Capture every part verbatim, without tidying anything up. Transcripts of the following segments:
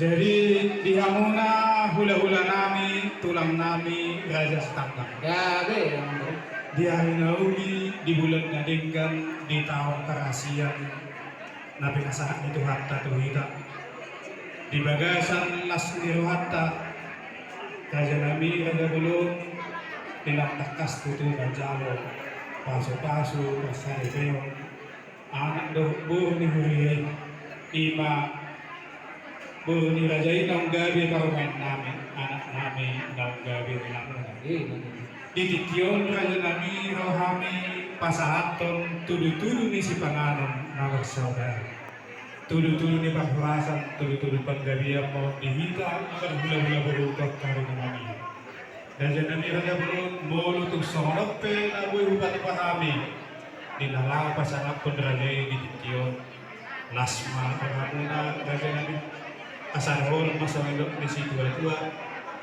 Jadi di hamuna hula-hula nami, tulang nami, raja Sitanggang. Gabe. Di ari na uli, di bulan na denggan, di taon parasian na pinasahat ni Tuhanta tu hita, di bagasan las ni rohanta, raja nami, raja bolon, di na tangkas tutu manjalo pasu-pasu, parsaripeon, anak dohot boru ni huria i, i ma boru ni raja i naung gabe parumaen nami, anak nami naung gabe rinamuna. Di tingki on, raja nami, ro hami pasahathon tudu-tudu ni sipanganon na marsaudara, tudu-tudu ni parhorasan, tudu-tudu panggabean ma on di hita parhula-hula boru tu angka ari na mangihut. Raja nami, raja bolon, molo tung songon on pe na boi hupatupa hami, Di na laho pasangaphon raja i di tingki on. Las ma rohamuna raja nami. Asa ro ma songon nidok ni situatua,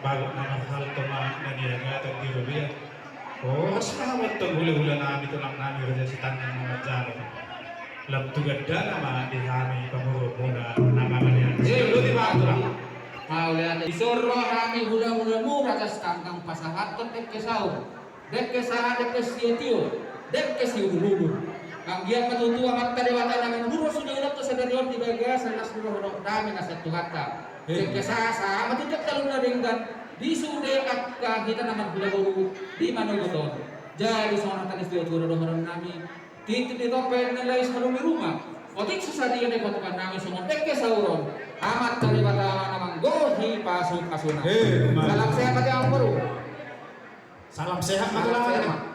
bagot na marhalto ma na niagatan di robean. Horas ma hamu antong hulahula nami, tulang nami Raja Sitanggang na manjalo. Lam tu gandana ma di hami pamoruonmuna na mangalean. Sidodoli ma tulang. Mauliate. Dison ro hami hulahulamu Raja Sitanggang pasahathon dengke saur, dengke sahat, dengke siatio, dengke siudurudur. Anggiat ma tutu Amanta Debata na mangurupi sude ulaonta sadari on di bagasan las ni roha dohot dame na sian Tuhanta. Dengke sahat, sahat ma tindak tolu na denggan di sude angka hita na marhula boru di manogot on. Jadi songon hata ni situatua do dohonon nami, tintin ni topeng na lae saluhut ni ruma, otik so sadia na dipatupa nami songon dengke saur on, Amanta Debata na manggohi pasupasuna. Emma. Salam sehat ma tu hamu boru. Salam sehat ma tu hamu. Salam sehat.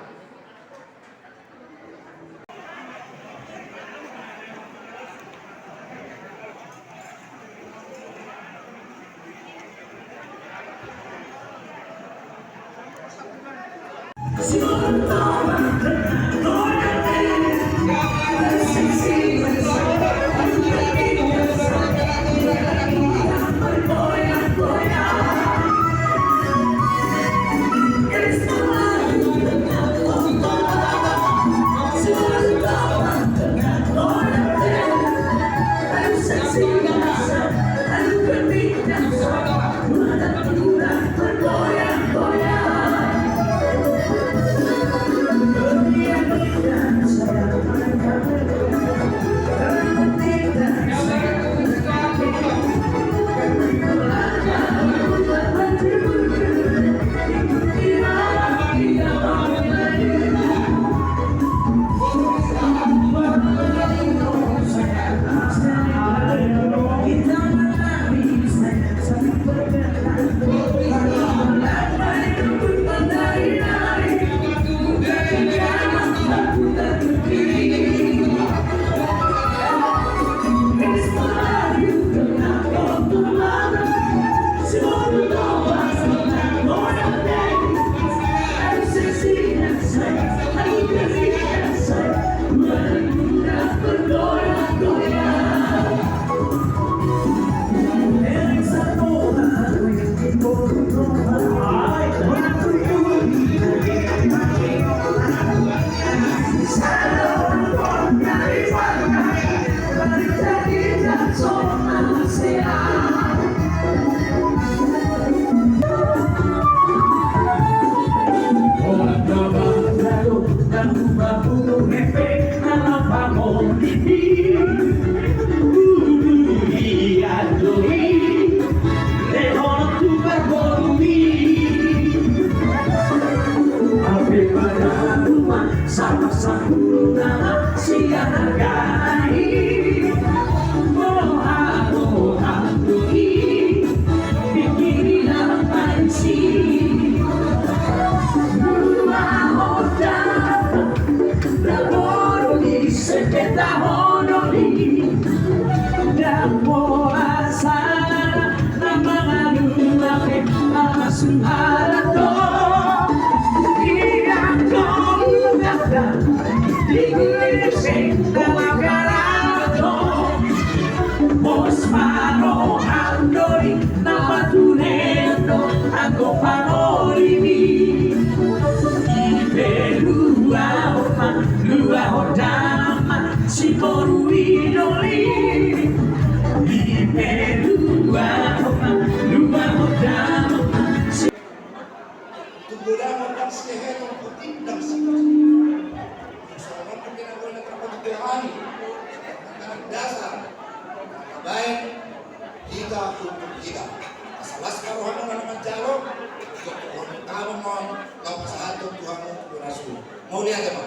Sama sampurna sian argai. Moha-moha doi pikiri na mansi. Dua hoda daboru di sepeta honori. Daboru asal na mangalu ape mamasu harato. Ia kau datang di gulise dalam garato. Bos maro andori na patunendo anggo pangolimi. Ipe lua oma lua odama si boru i doli. Ipe lua oma lua odama si. Tugodang ondang si heheton puting dang si. Soalnya mungkin aku nak apa juga hari. Dasar. Baik. Hita untuk hita. Asa las ma rohamuna na manjalo. Untuk rohamuna na manjalo. Laos pasahathon tu hamu tu nasu. Mauliate ma.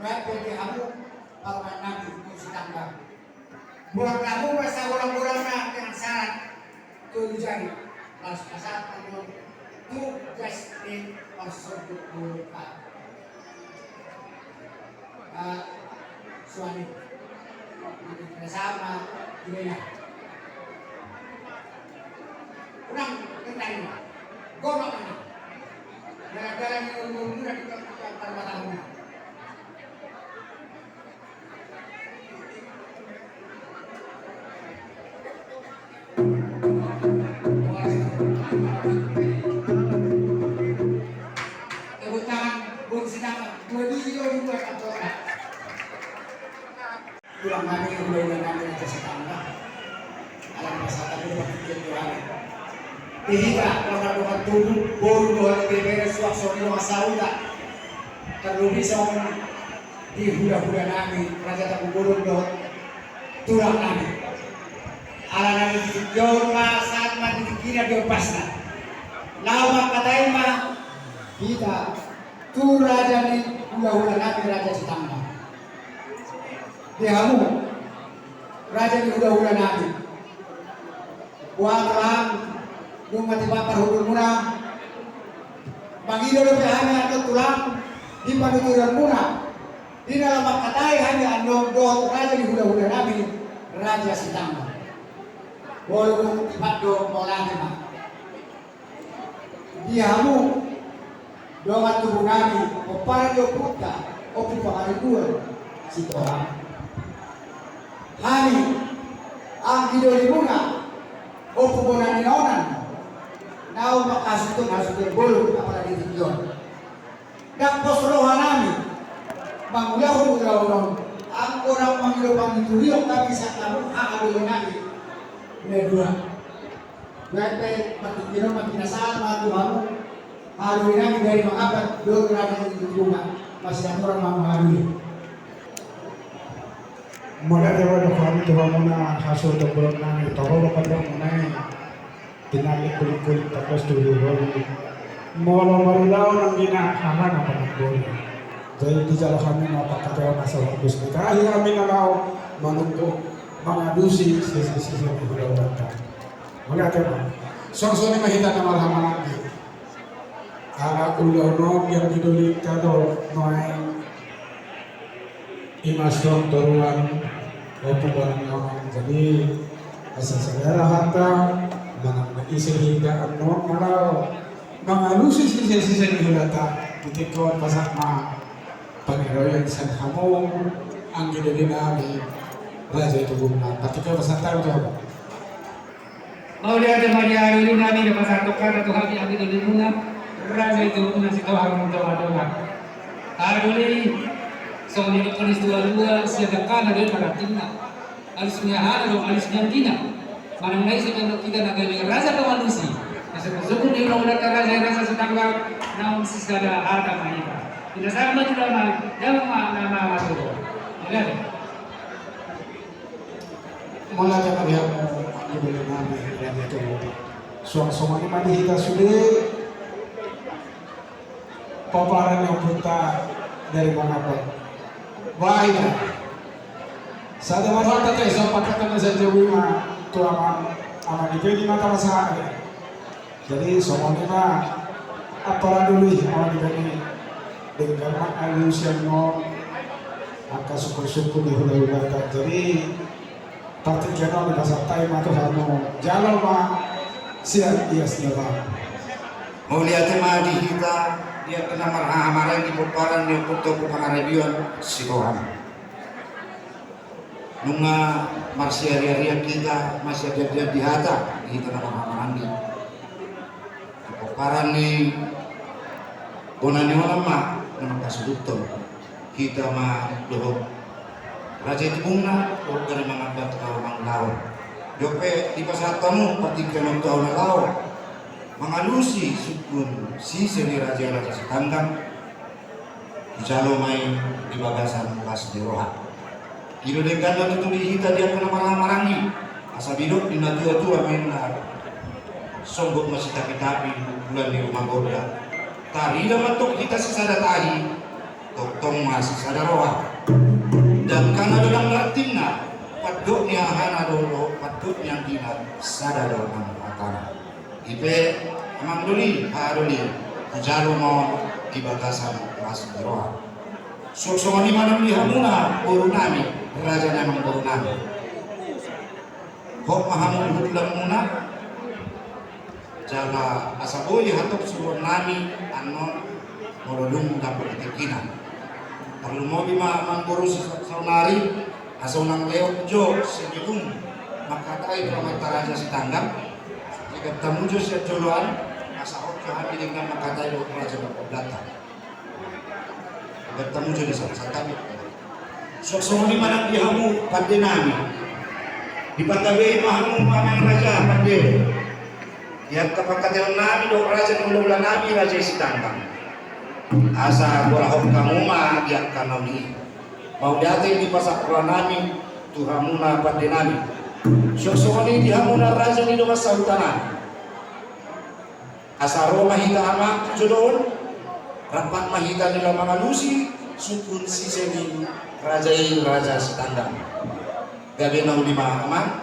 Berarti hamu parumaen nami Sitanggang. Buat hamu masa bolang-bolangna dengan syarat tolu jari. Laos pasahat hamu tu jas ni parsonduk boru. Ah, suami. Sama Julia. Kurang kendarina. Goma kena. Gara-gara ni umur muda kita, kita parmata muda. Tepuk tangan, Bung Sitanggang. Dua biji, dua biji, dua biji. Tulang nami, hulahula nami, Raja Sitanggang. Alana pasahaton ni Tuhan. Di hita, dongan-dongan tubu, boru dohot ibebere, suang songon i dongan sahuta. Tarlumobi songon di hulahula nami, Raja Tampubolon dohot tulang nami. Alana di tingki on ma sahat ma di tingkina di ombasna. Laho mangkatai ma hita tu raja ni hulahula nami, Raja Sitanggang. Di hamu, raja ni hulahula nami. Boha tulang, nunga tiba parhundulmuna. Mangido dope hami annon tulang, di panuturanmuna. Di na laho mangkatai hami annon dohot raja ni hulahula nami, Raja Sitanggang. Molo dung tiba do, mauliate ma. Di hamu, dongan tubu nami, pomparan ni ompunta, Ompu Pangaribuan Sitohang. Hami, anggi dolimuna, Ompu Bona ni Onan, naung mangkasuhut hasuhuton bolon apala di tingki on. Ndang pos roha nami mangulahon ulaon on, anggo ndang mangido panuturion hami sian hamu haha doli nami na dua. Baen pe martingkian on ma pinasahat ma tu hamu haha doli nami, gari mangambat dohot raja ni tubu, masihaturang ma hamu haha doli. Mauliate ma dohonon hami tu hamuna hasuhuton bolon nami, torop do pandok muna i. Tinallik kulik-kulik tapos tu hulu-hulu. Molo marulaon anggina haha na pandok bolon. Jadi dijalo hami ma pangkataion asa bagus. Ditahi hami na laho manungkun mangalusi sise-sise ni hulahulanta. Mauliate ma. Suang songon i ma hita na marhahamaranggi. Ala ulaon on anggi dolinta do nuaeng. Ima suang toruan, Ompu Bona ni Onan. Jadi asa sada rohanta manang na ise hita annon ma laho mangalusi sise-sise ni hulahulanta. Di tingki on pasahat ma pangidoan sian hamu anggi doli nami, raja ni tubuna. Patik pasahat tu hamu. Mauliate ma di haha doli nami, na pasahathon hata tu hami anggi dolimuna, raja ni tubuna Sitohang Dongan-dongan. Haha doli, songon nidok ni situa-tua, sian dangkana do i marartina. Alus ni hahana do alus ni anggina. Manang na ise pe annon hita na gabe raja pangalusi, na sungkun-sungkun ni hulahulanta raja, Raja Sitanggang, naung sisada hata ma hita. Pinasahat ma tu damang, damang ma na mangatuhon. Mauliate. Mauliate ma di hamu anggi doli nami, raja ni tubu. Suang songon i ma di hita sude, pomparan ni ompunta dari Mangabat. Baik. Sada ma rohanta, ate, so pakat na sajabu ma tu amang, amang i pe di mata masa. Jadi songon i ma, apala doli, molo di bani denggan ma alusi annon angka sungkun-sungkun ni hulahulanta. Jadi partingkian on dipasahat hami ma tu hamu, jalo ma sian ias ni roham. Mauliate ma di hita, di angka na marhahamaranggi, pomparan ni ompunta Ompu Pangaribuan Sitohang. Nunga marsiari-arian hita, marsiandian di hata, di hita na marhahamaranggi. Di pomparan ni bona ni onan ma na mangkasuhuthon hita ma dohot raja ni tubuna, dohot gari mangambat laho mangulahon. Dope dipasahat hamu partingkian on tu ahu na laho mangalusi sungkun sise ni raja, Raja Sitanggang. Dijalo ma i di bagasan las ni roha. I do dengganna tutu di hita di angka na marhahamaranggi. Asa didok di natua-tua ma inna, sombot ma sitapi-tapi, bulan ni ruma gondang. Tarida ma tong hita sisada tahi, tongtong Masisada roha. Dangkana do nang martinna, pandok ni hahana do, pandok ni anggina, sada do nang hatana. I pe amang doli, haha doli, hujalo ma on di bagasan masisada roha. Suang songon i ma nang di hamuna boru nami, raja ni amang boru nami. Hot ma hamu di hundulanmuna, jala asa boi hatop suruan nami annon molo dung dapot di tingkina. Tarlumobi ma amang boru sa-, saonari, asa unang leot jo sian i dung mangkatai tu amanta raja Sitanggang, jala tamu jo sian joloan, asa hot jo hami denggan mangkatai dohot raja ni amanta. Bertemu jadi sama, santabi. Suang songon i ma nang di hamu pande nami. Dipanggabean ma hamu amang raja pande. Di angka pangkataion nami dohot raja ni hulahula nami, raja i Sitanggang. Asa borahon hamu ma di angka na uli. Mauliate dipasahat roha nami tu hamuna pande nami. Suang songon i di hamuna raja ni dongan sahuta nami. Asa ro ma hita amang tu jolo on, rap ma hita di laho mangalusi sungkun sise ni raja i, raja Sitanggang. Gabe na uli ma amang,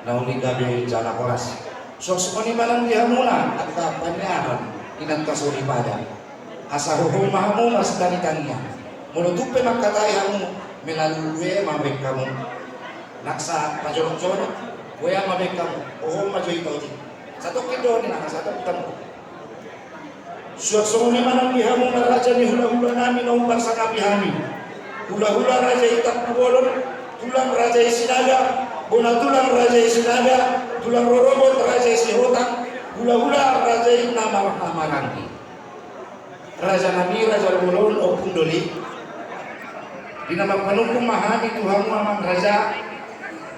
na uli gabe jala horas. Suang songon i ma nang di hamuna angka paniaran inanta soripada. Asa hohom ma hamu marsitangitangiang. Molo tung pe mangkatai hamu, melalu ue ma baen hamu. Nang sahat pajolokjolok, ue ma baen hamu, hohom ma jo hita otik. Satongkin do ninna, satongkin do. Suang songon i ma nang di hamu na raja ni hulahula nami na umbar sangapi hami. Hulahula raja i Tampubolon, tulang raja i Sinaga, bona tulang raja i Sinaga, tulang rorobot raja i Sihotang, hulahula raja i na marhaha maranggi. Raja nami, raja ni ulaon, ompung doli. Di na marpanungkun ma hami tu hamu amang raja,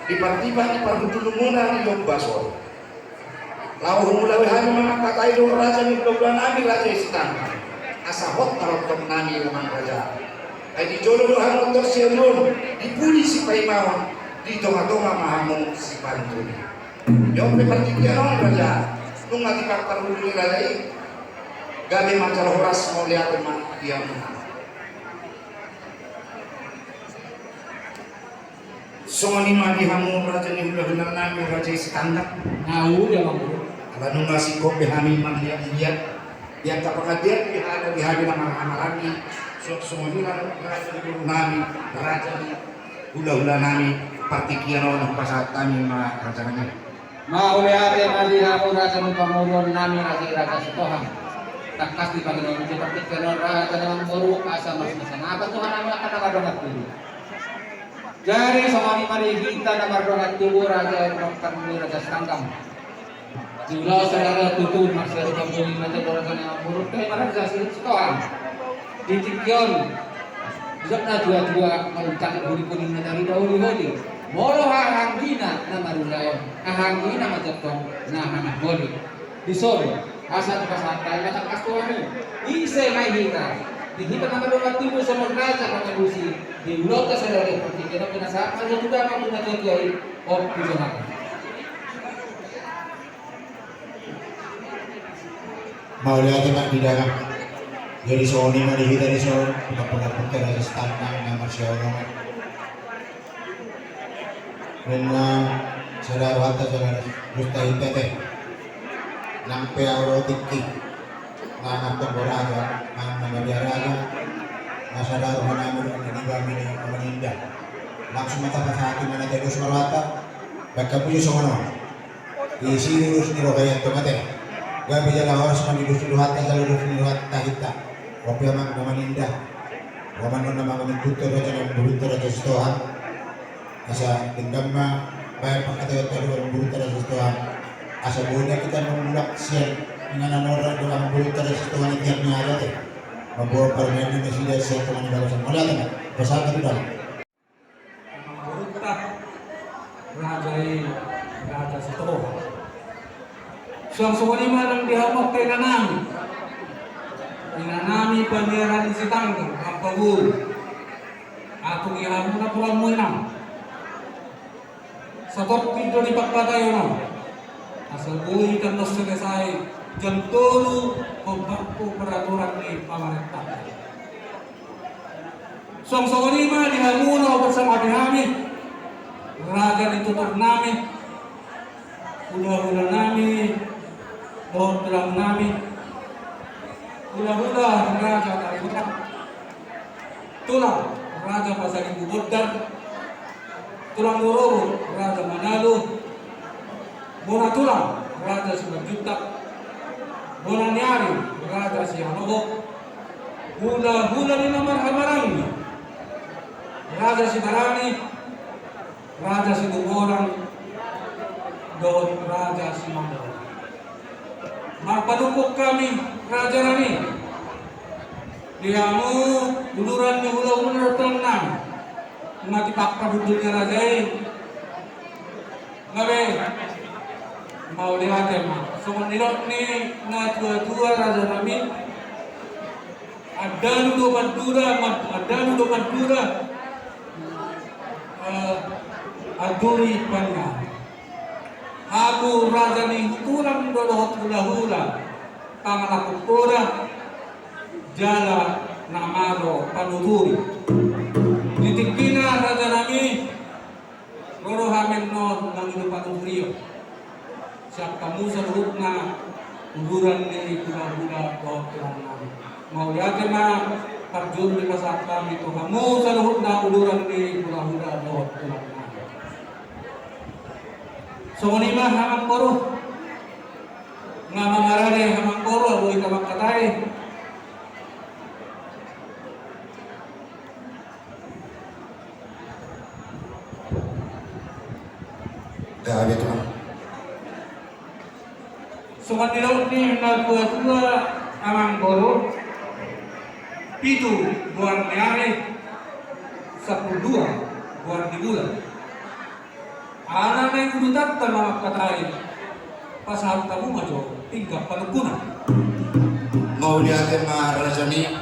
di partipat ni parhundulmuna di ombas on. Laho humulahi hami ma mangkatai dohot raja ni hulahula nami, raja i Sitanggang. Asa hot taroktong nami amang raja. Ai di jolo do hamu tor sialuon, di pudi sipaimaon, di tongatonga ma hamu sipantun. Jolo pe partingkian on raja, nunga diparhunduli raja i. Gabe ma jala horas, mauliate ma di hamu. Songon i ma di hamu raja ni hulahula nami, raja i Sitanggang. Nau di hamu. Ala nunga singkop be hami mangiak-iak. Di angka pangandian di hami, di hami na marhaha maranggi. Suang songon i ma raja ni boru nami, raja ni hulahula nami, partingkian on pasahat hami ma raja nami. Mauliate ma di hamu raja ni pamoruon nami, raja i raja Sitohang. Tangkas di pangidoan ni partingkian on raja ni amang boru, asa marsinamot tu hamu angka na mardongan tubu. Jadi songon i ma di hita na mardongan tubu, raja i raja Sitanggang. Di ulaon sadari on tutu marsiadu pamboli ma jolo raja ni amang boru, raja i raja Sitohang. Di tingki on, didok natuatua, molo untahi holi-holi na tarida holi-holi. Molo haha anggina na marulaon, haha anggina ma tongtong na manang holi. Dison, asa dipasahat hami ma tangkas tu hamu. Ise ma i hita? Di hita na mardongan tubu songon raja mangalusi di ulaonta sadari on, partingkian on pinasahat ma jo tu damang tu natuatua i. Ompu jo ma. Mauliate ma di damang. Jadi songon i ma di hita dison, pinapunapun raja Sitanggang na marsiaonongan. Nunga sada rohanta sada dos ta hita te. Nang pe au ro tingki. Nang antong do raja, nang na madia raja. Na sada roha nami do na niba mini Amaninda. Langsung ma tapasahat i ma na te dos ma rohanta. Baen hamu jo songon on. Disi dos ni roha i antong ate. Gabe jala horas ma di dos ni rohanta, jala dos ni rohanta hita. Ope amang na maninda. Roman on na mangamintutu raja na burut raja Sitohang. Asa denggan ma baen pangkataion ta dohot burut raja Sitohang. Asa boi na hita mangulak sian inganan on dohot burut raja Sitohang di tiap ni ari ate. Mamboan parumaen ni nasida sian tonga ni bagasan. Mauliate ma. Pasahat tu damang. Amang boruta, raja i, raja Sitohang. Suang songon i ma nang di hamu angka inanami. Inanami paniaran ni Sitanggang, Ampabulu. Atung i hamu na purammu inang. Satongkin do di pangkataion on. Asa boi tanda selesai jam tolu, hombar tu peraturan ni pamarentah. Suang songon i ma di hamu na hupasahat hami, raja ni tutur nami, hulahula nami, dohot tulang nami, hulahula Raja Tarbuka, tulang Raja Pasaribu Bondar, tulang Rorobot Raja Manalu, bona tulang Raja Simanjuntak, bona ni ari Raja Sihaloho, hulahula ni na marhahamaranggi, Raja Sibarani, Raja Situmorang, dohot Raja Simamora. Marpanungkun hami, raja nami, di hamu uduran ni hulahula dohot tulang nami, mangihut pahundul ni raja i. Gabe, mauliate ma. Songon nidok ni natuatua, raja nami, andalu do mandura, ma-, andalu do mandura, eh, anduri panian. Hamu raja ni tulang do dohot hulahula, pangalangkup poda, jala na malo panuturi. Di tingkina, raja nami, ro do hami annon mangido panuturion sian hamu saluhutna uduran ni hulahula dohot tulang nami. Mauliate ma parjolo dipasahat hami tu hamu saluhutna uduran ni hulahula dohot tulang nami. Songon i ma, amangboru. Nga mangarade amangboru, boi hita mangkatai. Gabe, tulang. Songon nidok ni natuatua, amangboru, pitu goar ni ari, sampulu dua goar ni bulan. Ala naeng udutanta ma mangkatai, pasahat hamu ma jo pinggan panungkunan. Mauliate ma, raja nami.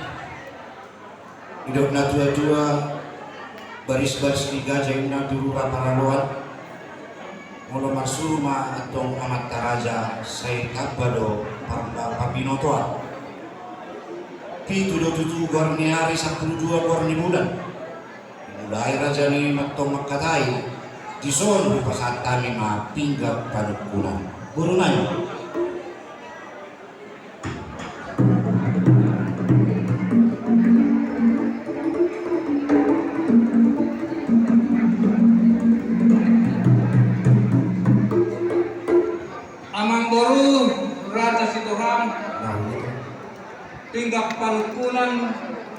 Didok natuatua, barisbaris ni gaja inna di rura paraloan. Molo marsuru ma antong amanta raja, sai tamba do par-, parbinotoan. Pitu do tutu goar ni ari, sampulu dua goar ni bulan. Dimulai raja nami antong mangkatai, dison hupasahat hami ma pinggan panungkunan. Boru nami. Amangboru, raja Sitohang. Pinggan panungkunan,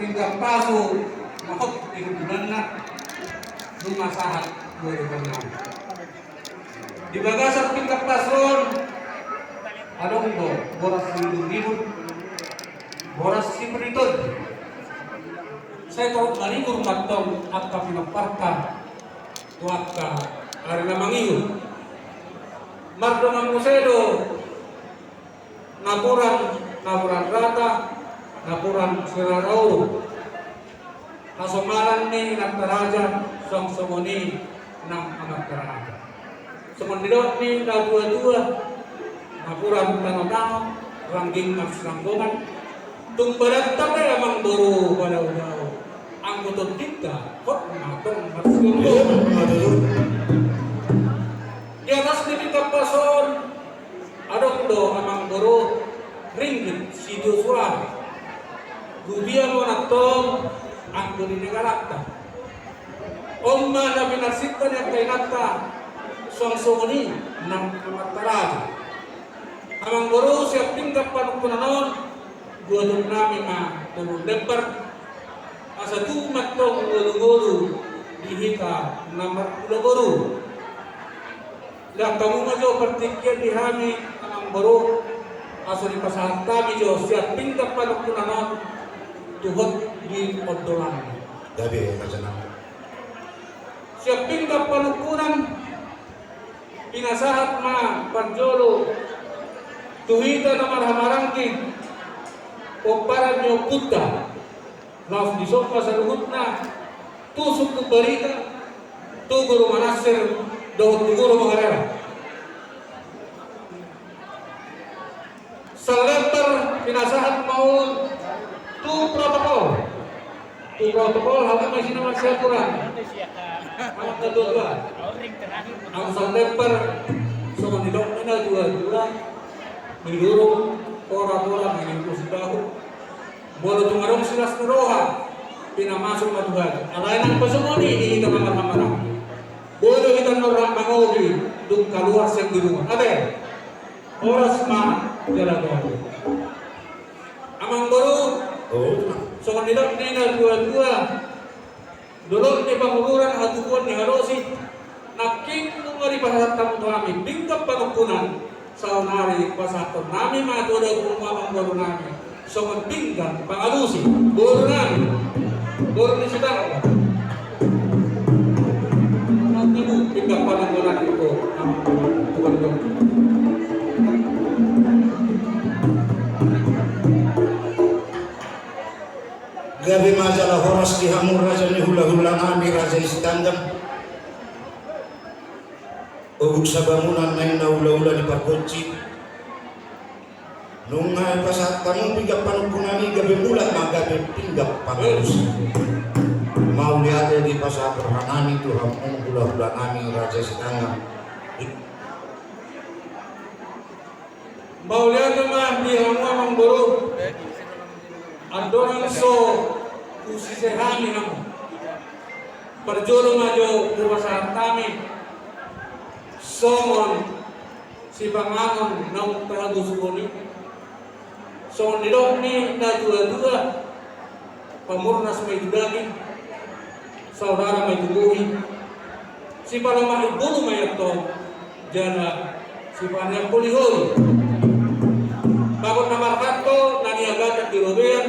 pinggan pasu, na hot di hundulanna, nunga sahat boru nami. Di bagasan pinggan pasu on, adong do boras siuduruduran, boras sipuriton. Sai torop maribur ma antong angka pinomparta tu angka ari na mangihut. Mardongan muse do napuran, napuran rata, napuran sirara uhum. Hasomalan ni inanta raja, suang songon i nang amanta raja. Songon nidok ni natuatua, napuran tanotano, rangging marsiranggongan. Tung badanta pe, amangboru, padaodao, anggo tondinta hot ma antong marsiranggongan. Di atas ni pinggan pasu on, adong do, amangboru, ringgit sitio suara. Rubia ma on antong anggo di negaranta. On ma na pinarsinta ni angka inanta, suang songon i nang amanta raja. Amangboru, sian pinggan panungkunan on, buaton nami ma tolu lempar, asa tubu ma antong ngolungolu di hita na marhulaguru. Dang hamu ma jo partingkian di hami, amangboru, asa dipasahat hami jo sian pinggan panungkunan on tu hot di ondolanna. Gabe, raja nami. Sian pinggan panungkunan, pinasahat ma parjolo tu hita na marhahamaranggi pomparan ni ompunta, laos dison ma saluhutna tu Sungkun Barita, tu Guru Manassir, dohot tu Guru Maharera. Saleleng pinasahat ma on tu protokol. Tu protokol, hata ma isi nama siaturan. Anak ketua-tua. Anak santeper, songon nidok ni na dua-dua. Nidurung, pora-pora, nidurung sibahu. Molo tung adong silas ni roha, pinamasuk ma Tuhan. Alai nang pasongon i, di hita na marhamaranggi. Boi do hita na roha mangohi, dung kaluar sian durungan. Ate, horas ma jala gabe. Amangboru, songon nidok ni na dua-dua, dolok ni pangururan hatubuan ni halosi, nangkin nunga dipasahat hamu tu hami pinggan panungkunan, saonari pasahathon nami ma tu adamu amangboru nami, songon pinggan pangalusi, boru nami, boru ni Sitanggang. Pinggan panungkunan i tu amangboru, tukang dong. Gabe ma jala horas di hamu raja ni hula-hula nami, raja i Sitanggang. Ogung sabangunan na i na hula-hula di pargonsi. Nunga dipasahat hamu pinggan panungkunan i, gabe mulak ma gabe pinggan pangalusi. Mauliate dipasahat roha nami tu hamu hula-hula nami, raja i Sitanggang. Mauliate ma di hamu amangboru. Andorang so husise hami hamu, parjolo ma jo hupasahat hami songon sipanganon naung tahabosuhon i. Songon nidok ni na dua-dua, pamurnas ma i tu daging, saudara ma i tu bohi, sipalomak umbulu ma i antong, jala sipaneang holi-holi. Bagot na marhalto na niagatan di robean,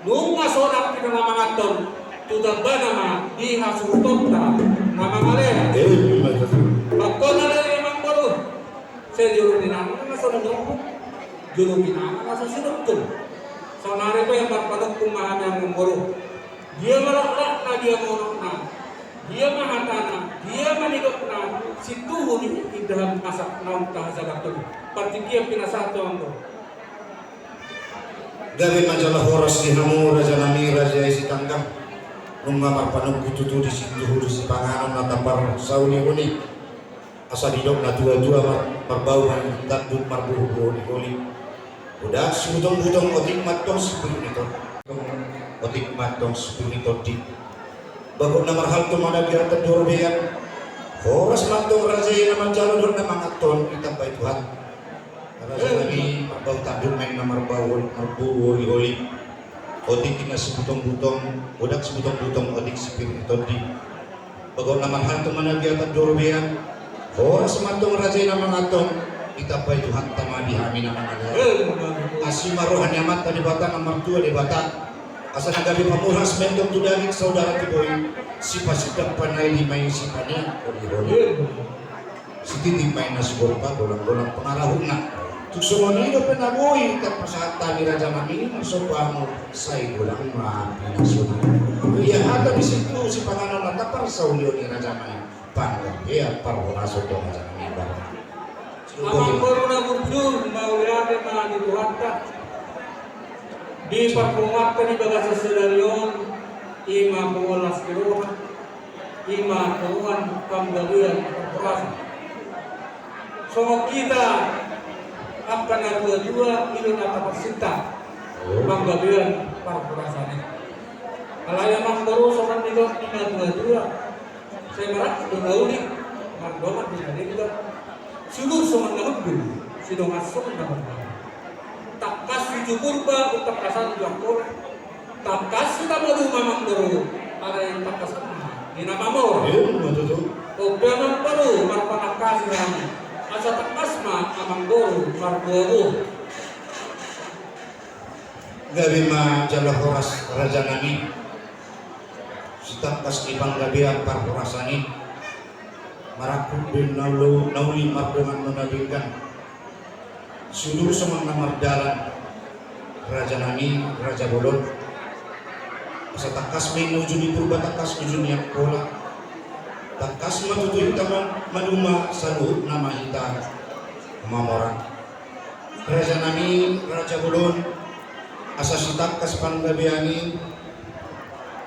nunga sonang hita na manganhon, tu tambana ma di hasuhutonta na mangalean. Pangkona na i amangboru. Sai jolo ni inang na so niombuk, jolo ni inang na so sinungkun. Saonari pe marpanungkun ma hami amangboru. Dia ma laklakna, dia ma unokna, dia ma hatana, dia ma nidokna, situhu ni indahan masa naung tahasagathon. Partingkian pinasahat tu amangboru. Gabe ma jala horas di hamu raja nami, raja i Sitanggang. Nunga marpanungkun tutu di situhu di sipanganon na taparsaulihon i. Asa didok na tua-tua, mar-, marbau ma tanduk, marbuhu-buhu holi-holi. Odak sibutong-butong, otik ma antong sipir ni tondi. Otik ma antong sipir ni tondi. Bagot na marhalto ma na di atas ni robean. Horas ma antong raja i na manjalo dohot na manganhon, ditambai Tuhan. Raja nami, marbau tanduk ma i na marbau holi-, marbuhu holi-holi. Otik ma sibutong-butong, odak sibutong-butong, otik sipir ni tondi. Bagot na marhalto ma na di atas ni robean. Horas ma antong raja i na manganhon, ditambai Tuhanta ma di hami na mangalean. Asi ma roha ni Amanta Debata na martua Debata. Asa na gabe pamurnas ma i antong tu daging, saudara tu bohi. Sipasindak panaili ma i, sipaneang holi-holi. Sititi ma i na sigompa, golang-golang pangarahutna. Tung songon i dope na boi tarpasahat hami raja nami, na so pamu sai golang ma pinasuna. Ia hata di situhu sipanganon na taparsaulihon i raja nami, panggabean parhorasan do raja nami. Amangboru na burju, mauliate ma di Tuhanta. Di parpunguanta di bagasan sadari on, i ma punguan las ni roha. I ma punguan panggabean parhorasan. Songon hita angka na dua-dua, i do na taparsinta panggabean parhorasan i. Alai amangboru, songon nidok ni na dua-dua, sai marangkup do na uli, mardongan do na denggan. Sudur songon na hundul, sidongan songon na mardalan. Tangkas uju Purba, tangkasan uju Angkola. Tangkas hita maduma amangboru, alai tangkasan ma di na mamora. Ima tutu. Ope amangboru, marpanangkasi hami. Asa tangkas ma amangboru marboa-boa. Gabe ma jala horas raja nami. Sitangkas ni panggabean parhorasan i. Marangkup do na uli, na uli mardongan do na denggan. Sudur songon na mardalan, raja nami, raja bolon. Asa tangkas ma i na uju ni Purba, tangkas uju ni Angkola. Tangkas ma tutu hita ma-, maduma, saluhutna ma hita mamora. Raja nami, raja bolon, asa sitangkas panggabean i,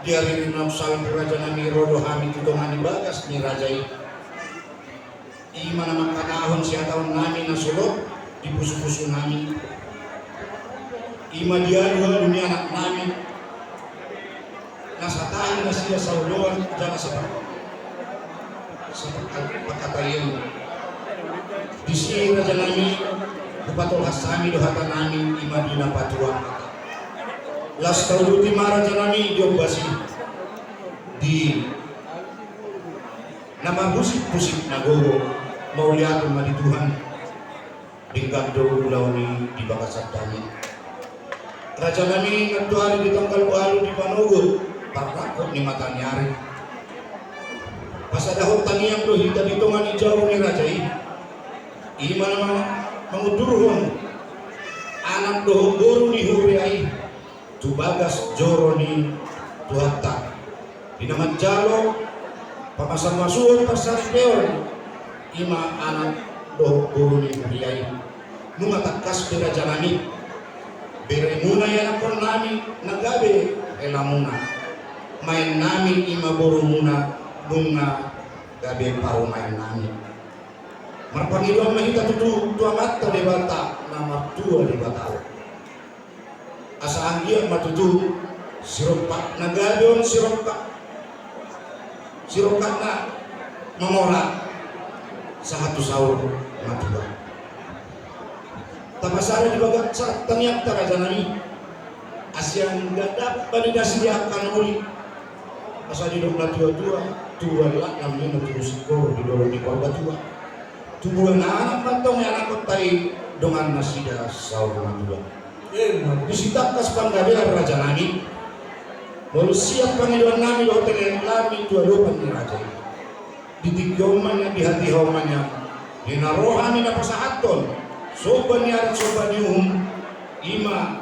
Di ari na salpu, raja nami, ro do hami tu tonga ni bagas ni raja i. I ma na mangkatahon sihataon nami na solot di pusu-pusu nami. I ma diadu-adu ni anak nami. Na satahi nasida saoloan jala sapakataion. Disi, raja nami, hupatolhas hami do hata nami, i ma di na patua hata. Las tauduti ma, raja nami, di ombas i. Di na marhusip-husip na gogo, mauliate ma di Tuhan. Denggan do ulaon i di bagasan hami. Raja nami, nantoari di tanggal ualu di panogot parrangkot ni mataniari, pasadahon tangiang do hita di tonga ni jabu ni raja i. I ma na mangundurhon anak dohot boru ni huria i tu bagas joro ni Tuhanta. Di na manjalo pamasu-masuon, parsaripeon, i ma anak dohot boru ni huria i. Nunga tangkas be, raja nami, beremuna ianakhon nami na gabe helamuna. Maen nami i ma borumuna nunga gabe parumaen nami. Marpangidoan ma hita tutu tu Amanta Debata na martua di bata on. Asa anggiat ma tutu sirompak na gabe on, sirompak, sirompak na mamora sahat tu saur matua. Tapasada di bagasan tangiangta, raja nami, asa anggiat dapot di nasida angka na uli. Asa didok na tua-tua, tubuan laknang ninna tubu singkoru di dolok ni Purbatua. Tubuan anak ma antong ianakhonta i dongan nasida saur matua. Ima tutu. Disi tangkas panggabean, raja nami. Molo siap pangidoan nami dohot elekelek nami tu adopan ni raja i. Di tingki on ma nian, di hatiha on ma nian, di na ro hami na pasahathon somba ni adat, somba ni uhum, i ma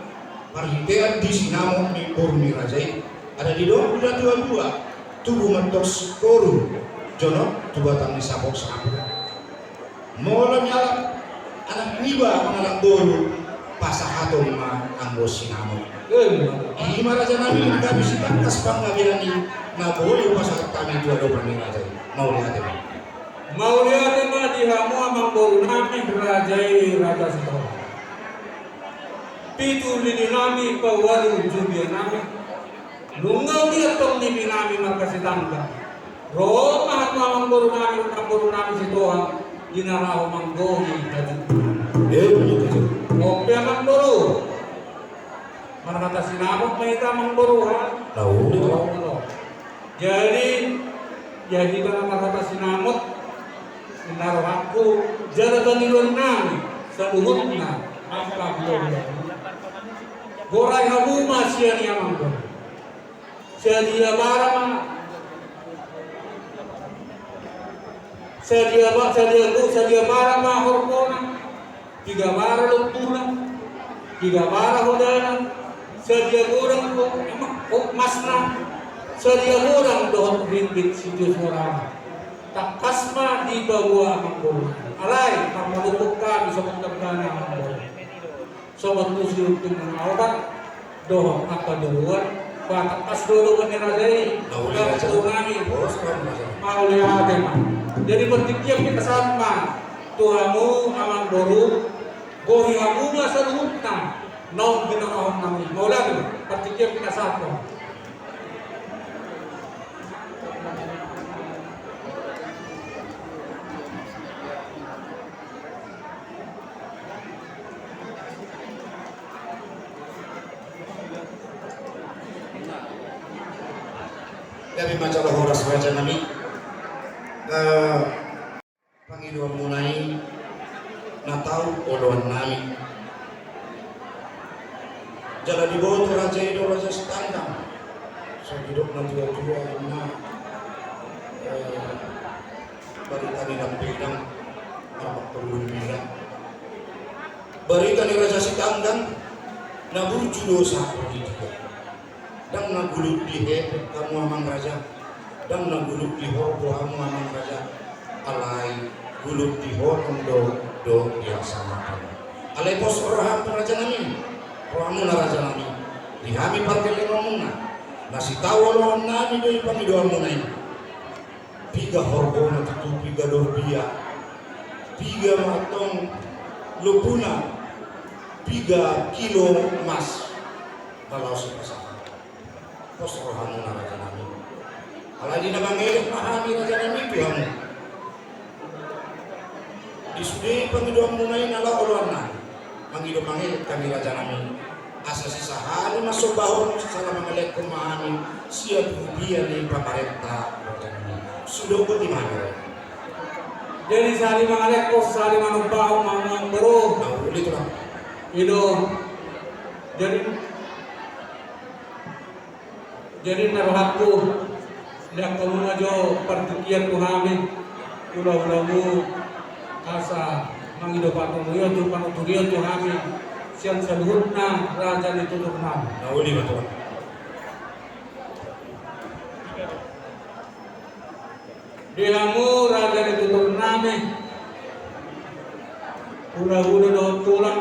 marhitean di sinamot ni boru ni raja i. Ada didok na tua-tua, tubu ma antong singkoru jonok tu batang ni saput-saput. Molo nialap anak niba mangalap boru, pasahaton ma anggo sinamot. Ima. I ma, raja nami, gabe sitangkas panggabean i na boi hupasahat hami tu adopan ni raja i. Mauliate ma. Mauliate ma di hamu amangboru nami, raja i, Raja Sitohang. Pitu lili nami paualu jubia nami. Nunga uli antong nipi nami marga Sitanggang. Ro ma hamu amangboru nami, amangboru nami Sitohang, di na laho manggohi hajut. Oke, amangboru. Marhata sinamot ma hita, amangboru, ha? Jadi, ya, hita na marhata sinamot, ninna rohangku, jala pangidoan nami saluhutna, angka hula-hula. Gorai hamu ma sian i, amangboru. Sadia bara ma, sadia ba-, sadia go-, sadia bara ma horbo na, piga bara lombuna, piga bara hodana, sadia godang, o, em-, o, emasna, sadia godang dohot ringgit sitio suarana. Tangkas ma dipaboa, amangboru. Alai, marpadokkon hami songon dambana, amangboru. Songon tusi untung na opat dohot angka dua, patangkas do adopan ni raja i. Mauliate ma. Jadi partingkian pinasahat ma tu hamu amangboru, gohi hamu ma saluhutna naung binotohon nami. Mauliate ma, partingkian pinasahat ma. Gabe ma jala horas, raja nami. Eh, pangidoanmuna i na tau oloan nami. Jala diboto raja i do, Raja Sitanggang. Sai didok na tua-tua, na, eh, barita ni dampinang, na parpulung bidang. Barita ni Raja Sitanggang na burju do sahat tu dia. Ndang na gulut di hepeng hamu, amang raja. Ndang na gulut di horbo hamu, amang raja. Alai gulut di holong do, do di hasangapon. Alai pos roham, raja nami. Rohamuna, raja nami. Di hami pargellengonmuna. Nasitahu oloan nami do i pangidoanmuna i. Piga horbo na tutu, piga dorbia, piga ma antong lombuna, piga kilo emas na laos sipasahat. Pos rohamuna raja nami. Alai di na mangelek ma hami raja nami tu hamu. Di sude pangidoanmuna i na laho oloan nami, mangido mangelek hami raja nami. Asa sisahali ma sombahon sala mangelekhon ma hami sian rupia ni pamarenta raja nami. Sudohon i ma hami. Jadi sahali mangelekhon sahali manombahon ma amangboru. Na uli tulang. I do. Jadi Jadi na rohangku, lean hamu ma jo partingkian tu hami, hulahulamu, asa mangido panuturion tu, panuturion tu hami sian saluhutna raja ni tutur nami. Na uli ma tulang. Di hamu raja ni tutur nami, hulahula dohot tulang,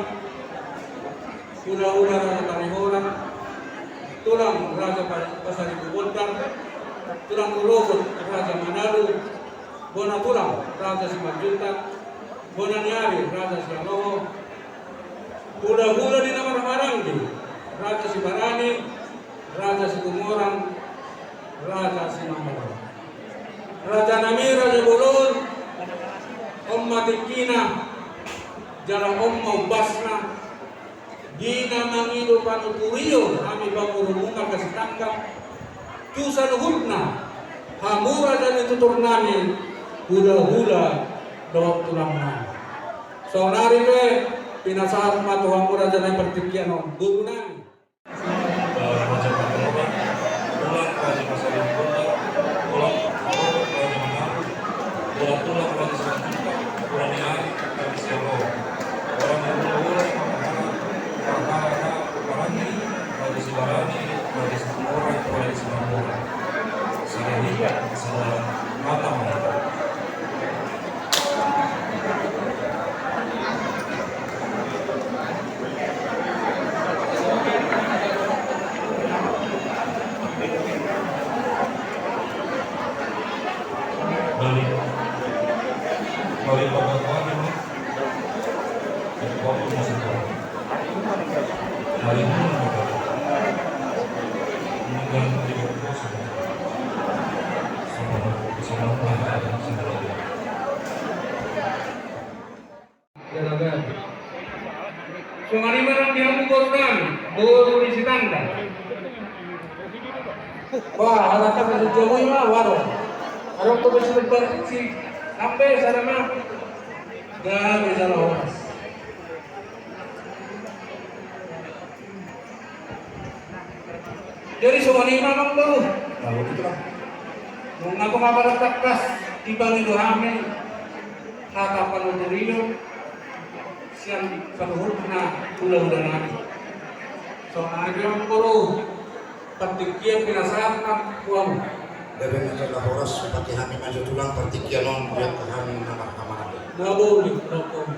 hulahula raja Pariholan, tulang raja Pa-, Pasaribu Gondang, tulang Rorogot raja Manalu, bona tulang raja Simanjuntak, bona ni ari raja Sialoho, hulahula ni na marhahamaranggi, raja Sibarani, raja Situmorang, raja Simamora. Raja nami, raja bolon, on ma tingkina, jala on ma umbasna, di na mangido panuturion hami pangurunguna Kasitanggang tu saluhutna hamu raja ni tutur nami, hulahula dohot tulang nami. Saonari pe pinasahat ma tu hamu raja nami partingkian on, boru nami. Raja Pariholan, tulang raja Pasaribu Gondang, tulang Rorogot raja Manalu, bona tulang raja Simanjuntak, bona ni ari raja Sialoho. Bona ni hulahula, bona ni na marhahamaranggi, raja Sibarani, raja Situmorang, raja Simamora. Sada hita, sada mata ma hita. Balik. Balik pada mana? Songon i ma nang di hamu boru nami, boru ni Sitanggang. Wah, anak kami di Jawa i ma, waduh. Adong tu besi lebar si sampe sana ma. Gabe jala horas. Jadi songon i ma amangboru. Nunga tung apala tangkas dipangido hami hata panuturion sian saluhutna hulahula nami. Songon i ma amangboru. Partingkian pinasahat ma tu hamu. Gabe ma jala horas, pake hami ma jo tulang partingkian on, diangka hami na marhahamaranggi. Na boi, na boi.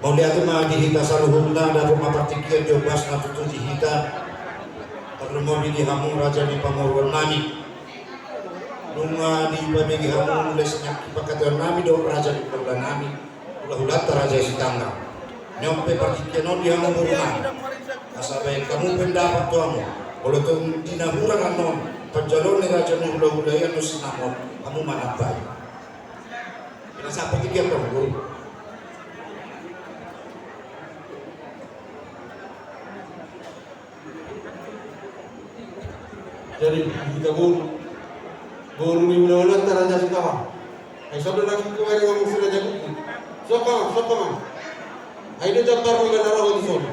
Mauliate ma di hita saluhutna, dapot ma partingkian jo basna tutu di hita. Tarlumobi di hamu raja ni pamoruon nami. Nunga dipabege hamu mulai sian hata panghataion nami dohot raja ni hulahula nami, hulahulanta raja Sitanggang. Nion pe partingkian on di hamu boru nami. Asa baen hamu pendapat tu hamu. Molo tung di na hurang annon panjaloon ni raja ni hulahula i annon sinamot, hamu manambai. Pinasahat partingkian tong boru. Jadi hita boru, boru ni hulahulanta raja Sitanggang. Ai songon na nangkin tu ari ngomong si raja buku. Soka ma, soka ma. Ai do jambar ni gana roho tu son.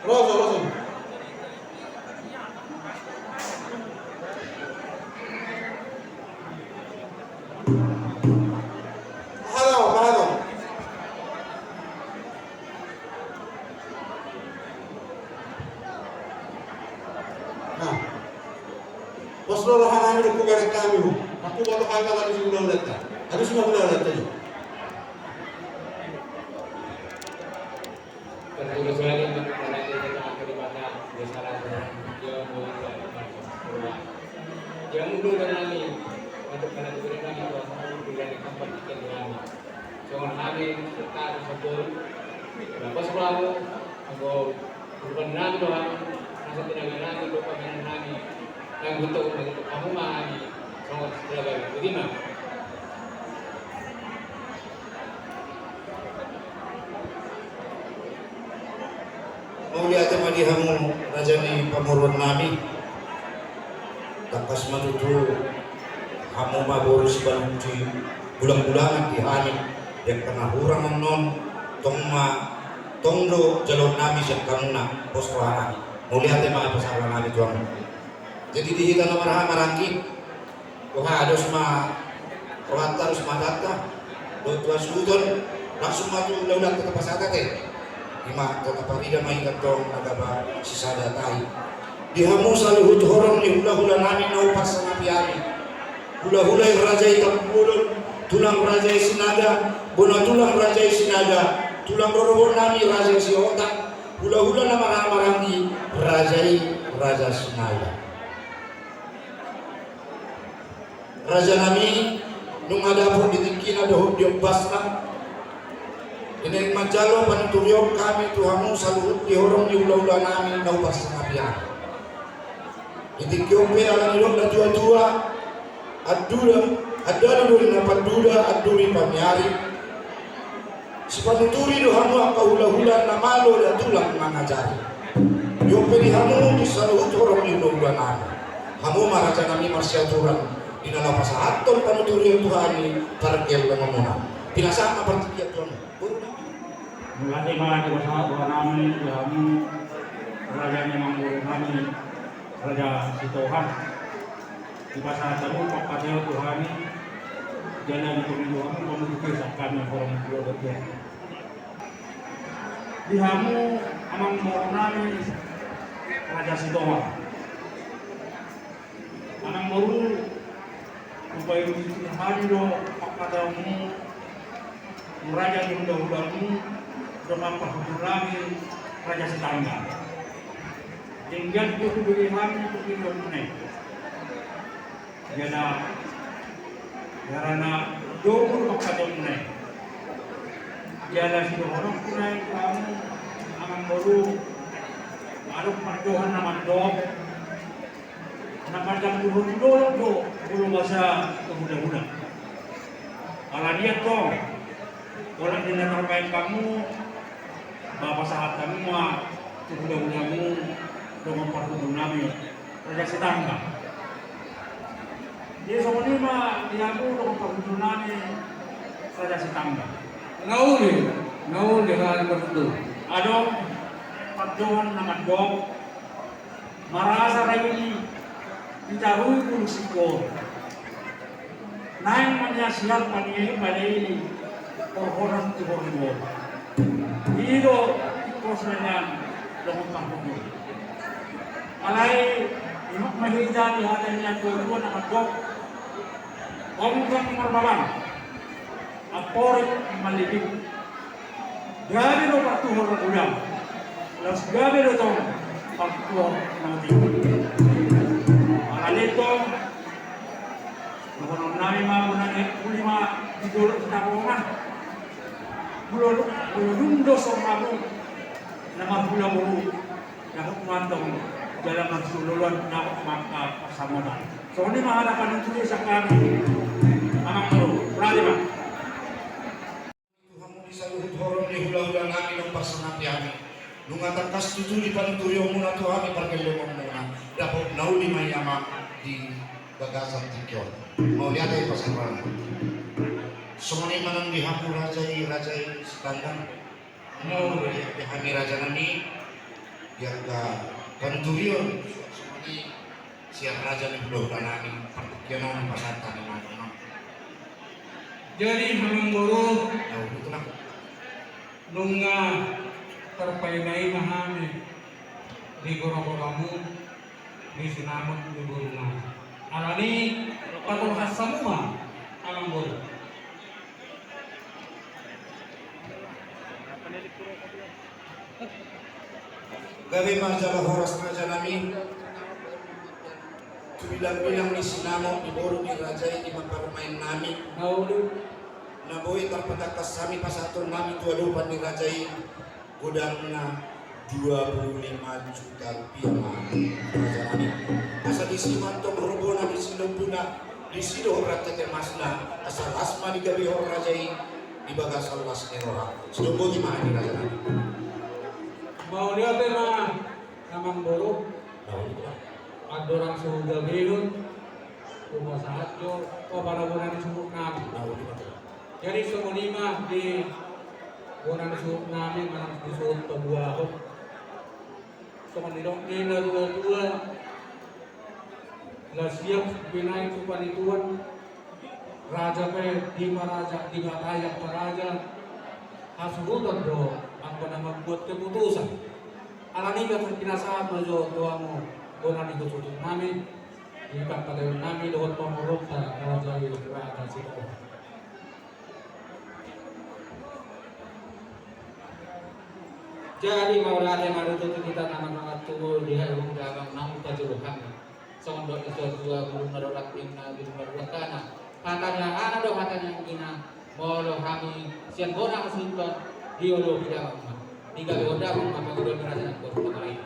Roso, roso. Halo, halo. Nah. Pos do roha nami dohot hagabean nami. Aku boto hagabean nami hulahulanta. Habis ma hulahulanta i. Ia mulu dan nami, untuk kalian beri nami, Tuhan, beri nami tempat tinggal di nami. Songon hami, serta sempur, berapa selalu, anggo urupan nami doang, rasa tenaga nami, doa pemain nami, yang untuk, untuk kamu mah, songon tenaga, terima. Mauliate ma di hamu raja ni pamoruon nami. Tangkas ma tutu hamu ma boru sibaluti bulang-bulangan di hami. Di angka na hurang annon tong ma, tong do jaloon nami sian hamuna pos roha nami. Mauliate ma pasahaton nami tu hamu. Jadi di hita na marhaha maranggi, roha dos ma rohanta, dos ma hatanta dohot hasuhuton, langsung ma tu ulaulanta tapasahat ate. Ima tong taparida ma hita tong na gabe sisada tahi. Di hamu saluhut horong ni hulahula nami na huparsangapi hami, hulahula i raja i Tampubolon, tulang raja i Sinaga, bona tulang raja i Sinaga, tulang rorobot nami raja i Sihotang, hulahula na marhaha maranggi, raja i raja Sinaga. Raja nami, nunga dapot di tingkina dohot di ombasna, di na manjalo panuturion hami tu hamu saluhut di horong ni hulahula nami na huparsangapi hami. Di tingki on pe ala ni dok na tua-tua, andula, andalu do na panduda, anduri pamiari. Sipanuturi do hamu angka hulahula na malo da tulang mangajari. Di on pe di hamu di saluhut horong ni hulahula nami, hamu ma raja nami marsiaturan di na laho pasahathon panuturion tu hami pargellengonmuna. Pinasahat ma partingkian tu hamu. Boru nami. Mauliate ma di pasahat roha nami di hamu raja ni amangboru nami Raja Sitohang. Dipasahat hamu pangkataion tu hami, jala dipangido hamu pamuduki sian hami horong ni hulahula. Di hamu amangboru nami Raja Sitohang. Amangboru, hupaihut hami do pangkataion ni raja ni hulahulamu, dongan parhundul nami Raja Sitanggang. Denggan do hubege hami tu tingki on i. Jala, jala na domu do pangkataion i. Jala sidohononku nai tu hamu amangboru, adong pandohan na mandok, na mandok tu hami do, do, molo masa tu hulahula. Alani i tong, holan di na tarbaen hamu, ba pasahat hamu ma tu hulahulamu, dongan parhundul nami Raja Sitanggang. Jadi songon i ma di hamu dongan parhundul nami Raja Sitanggang. Nga uli, nga uli, nga uli parhundul. Adong pandohan na mandok, marasa raja i ditarui bulung singkoru. Naeng ma nian sian paniai paniai horhonan tu horibon. I do tingkosna nian dongan parhundul. Alai i ma hita di hata ni natuatua na mandok, onggang marbabang, amporik mallipik. Gabe do partuhor na godang, laos gabe do tong partuhor na otik. Alani i tong, dohonon nami ma, bona ni uli ma di dolok Sitapongan. Molo, molo dung do songon hamu na marhula boru, dapot ma antong jala marsioloan, dapot ma angka parsamotan. Songon i ma hata panuturion sian hami, amangboru. Berarti ma. Tu hamu di saluhut horong ni hulahula nami na huparsangapi hami, nunga tangkas tutu di panuturionmuna tu hami pargellengonmuna, dapot na uli ma i amang di bagasan tingki on. Mauliate pasahaton. Songon i ma nang di hamu raja i, raja i Sitanggang. Molo di hami raja nami, di angka panuturion songon i sian raja ni hulahula nami, partingkian on pasahat hami ma. Jadi amangboru, nunga tarpaima-ima hami di gora-goramu, di sinamot ni boru nami. Alani i patolhas hamu ma amangboru. Gabe ma jala horas raja nami. Tu bilang-bilang ni sinamot ni boru ni raja i, ima parumaen nami. Na boi tarpatangkas hami pasahaton nami tu adopan ni raja i. Godangna dua puluh lima juta rupiah ma, raja nami. Asa disi ma antong horbo na disi lombuna, disi dohot rantete masna, asa las ma digabehon raja i di bagasan las ni roha. Songon i ma di raja nami. Mauliate ma, amang boru. Andorang so hugabehon, hupasahat jo, o, parabot ni suhut nami. Jadi songon i ma di bona ni suhut nami manang di suhut pabuahon. Songon nidok ni na dua-dua, las ia binahen tu panituan. Raja pe di ma raja, di ma raja pe raja. Hasuhuton do anggo na mambuat keputusan. Alani i pinasahat ma jo tu hamu bona ni suhut nami. Di pangkataion nami dohot pangolonta raja i raja sida. Jadi mauliate ma tutu tu hita na manonton tu di hamu damang na hupajolo hami. Songon nidok ni satua bulung na do ranting na bulung na do ranting na. Hata ni angka na do hata ni angka na. Molo hami sian bona hasuhuton, diolopi damang ma. Digabehon damang ma pangula ni raja nang boru na lain.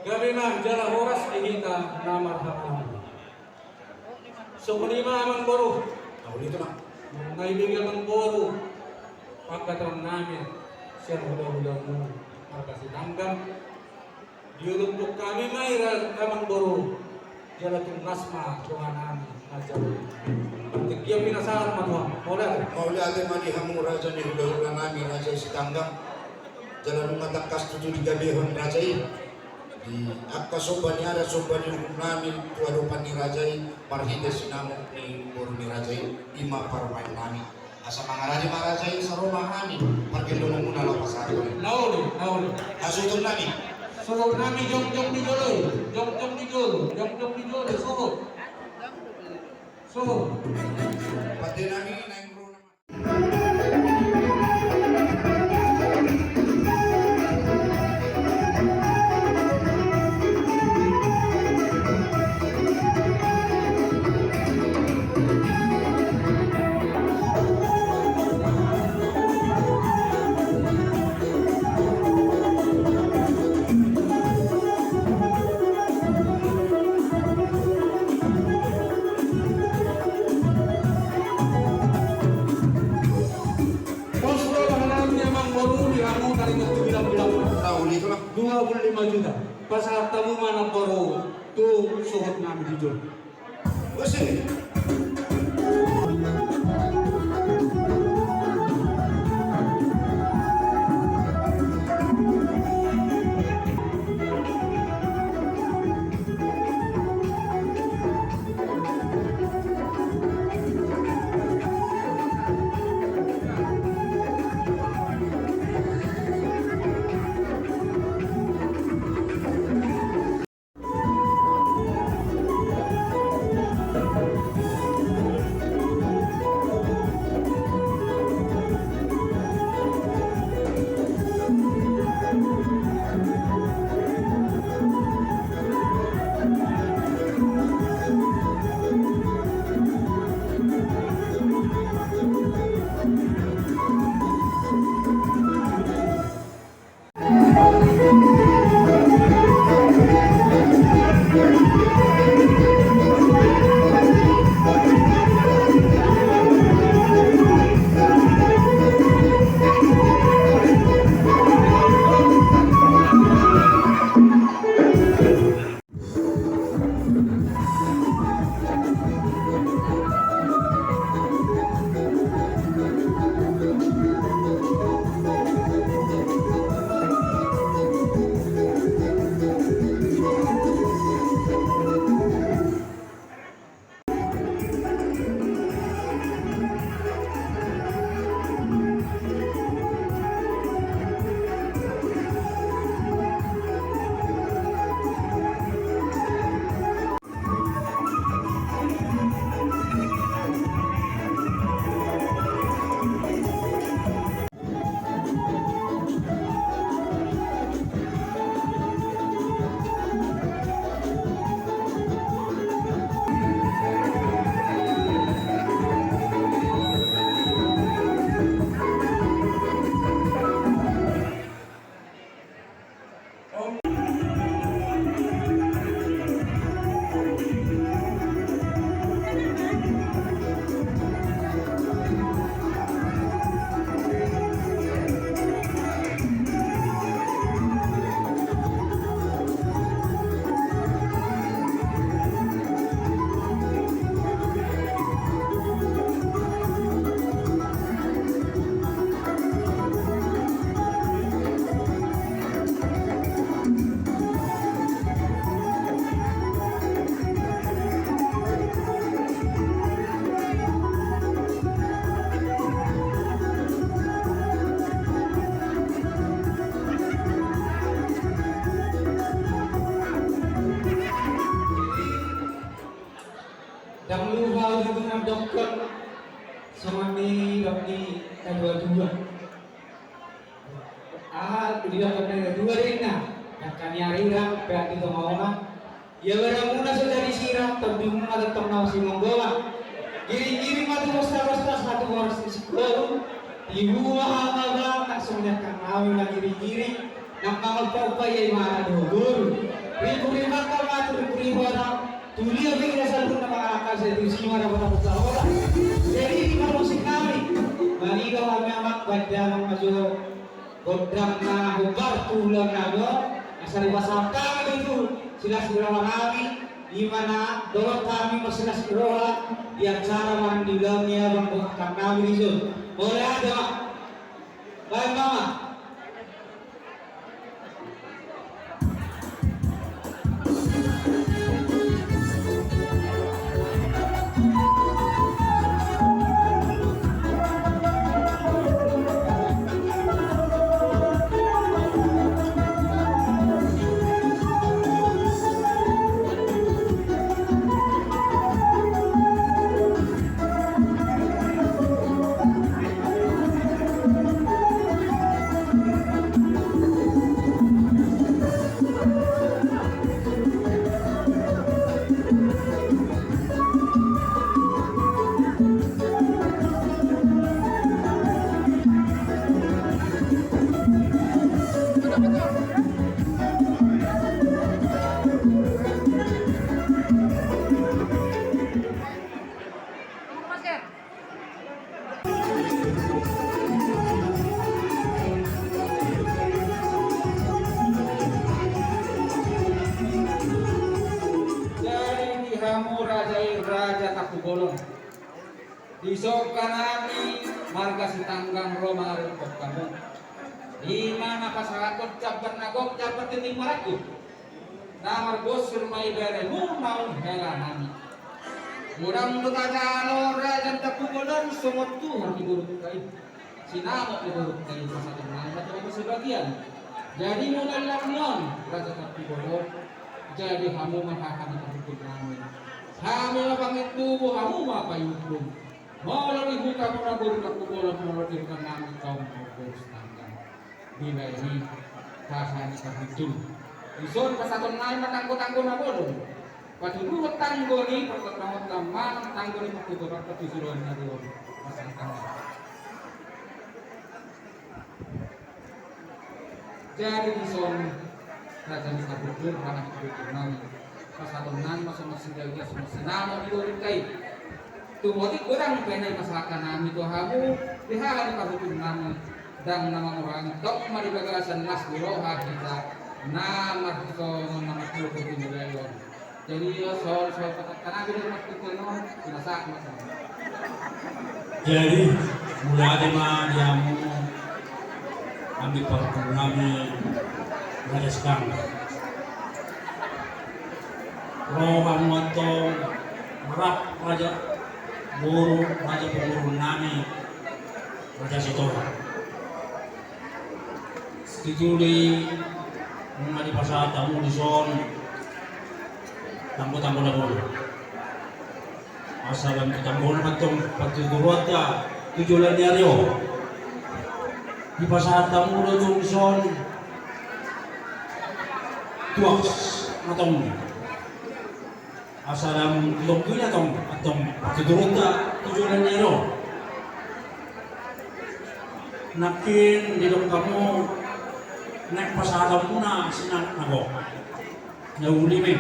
Gabe ma jala horas di hita na marhahamaranggi. Songon i ma amang boru. Nunga dibege amang boru pangkataion nami sian hulahulamu marga Sitanggang. Diolopkon hami ma i amang boru. Jala tung las ma dongan nami na jala i. Tingki on pinasahat ma tu hamu. Mauliate. Mauliate ma di hamu raja ni hulahula nami raja Sitanggang. Jala nunga tangkas tutu digabehon raja i di angka somba ni adat somba ni uhum nami tu adopan ni raja i marhite sinamot ni boru ni raja i, ima parumaen nami. Asa mangarade ma raja i, sai ro ma hami pargellengonmuna laho pasahathon. Na uli, na uli. Hasuhuton nami. Suhut nami jongjong di jolo i, jongjong di jolo, jongjong di jolo, suhut. Suhut. Pande nami naeng ro nama. Pos do bahanan ni amang boru di hamu taringot tu bilang-bilang. Tahu ni tu lah. Dua puluh lima juta. Pasahat hamu ma na boru tu suhut nami di jolo. Di dalam dua dena, dangka ni arirang, peak di tonga ona. Ia badanmuna so jadi sirang, tondimuna tongtong na masimanggoma. Giring-giring ma tu bosta-bosta, sahat tu boras ni singkoru. Tibu ma hamu abang, langsung jangkang nami ma giring-giring. Nang mangompa-ompa ia imana dohot boru. Ribu-ribu angka ma tu ribu-ribu orang. Tulia be ida saluhutna mangalangka, sai tusi ma dapot-dapot sahola. Jadi di parmusik nami. Mangido hami amang, baen damang ma jo gondang na hombar tu ulaon nami on, asa dipasahat hami do tu silas ni roha nami, i ma na dohot hami marsilas ni roha di acara manang di ulaon ni abang bohakang nami dison. Mauliate ma. Baen ma amang. Jadi di hamu raja i, Raja Tampubolon, di songka nami marga Sitanggang ro mangarirang hamu. I ma na pasahathon jambar na gok, jambar tintin marangkup. Na marbosur ma i beremu, naung hela nami. Godang do tajalo Raja Tampubolon songon tulang ni borungta i, sinamot ni borungta i, pasahaton nami ma tu hamu sebagian. Jadi mulai laon ni on, Raja Tampubolon, jadi hamu ma haha ni parhundul nami. Hami ma pangintubu, hamu ma paiumbung. Molo di huta muna boru Tampubolon, molo di huta nami tong boru Sitanggang. Dibaen i haha ni parhundul. Dison pasahaton nami ma tanggo-tanggo na bolon. Patuduhon tanggo ni partondangonta manang tanggo ni partuturonta tu joloan ni ari on. Pasahaton nami. Jadi dison raja ni parhundul, raja ni parhundul nami. Pasahaton nami ma songon sindaola, songon sinamot di borungta i. Tumoti godang pe na dipasahat nami tu hamu di haha ni parhundul nami. Ndang na mangurangi, tong ma di bagasan las ni roha hita na marsongon na martopot di mulai on. Jadi ia soal, soal patak tanah di rumah kita non, pinasahat ma tong. Jadi mulai ma di hamu. Hami parhundul nami Raja Sitanggang. Ro hamu antong rap raja boru, raja pangurung nami Raja Sitorus. Situtu nunga dipasahat hamu dison tanggo-tanggo na bolon. Asa lam tu tanggona mantong patuturonta tu joloan ni ari on. Dipasahat hamu do tong dison tuak mantong. Asa lam tu tanggona tong, antong patuturonta tu joloan ni ari on. Nangkin didok hamu naeng pasahat hamuna sinamot na gok. Na uli ma i.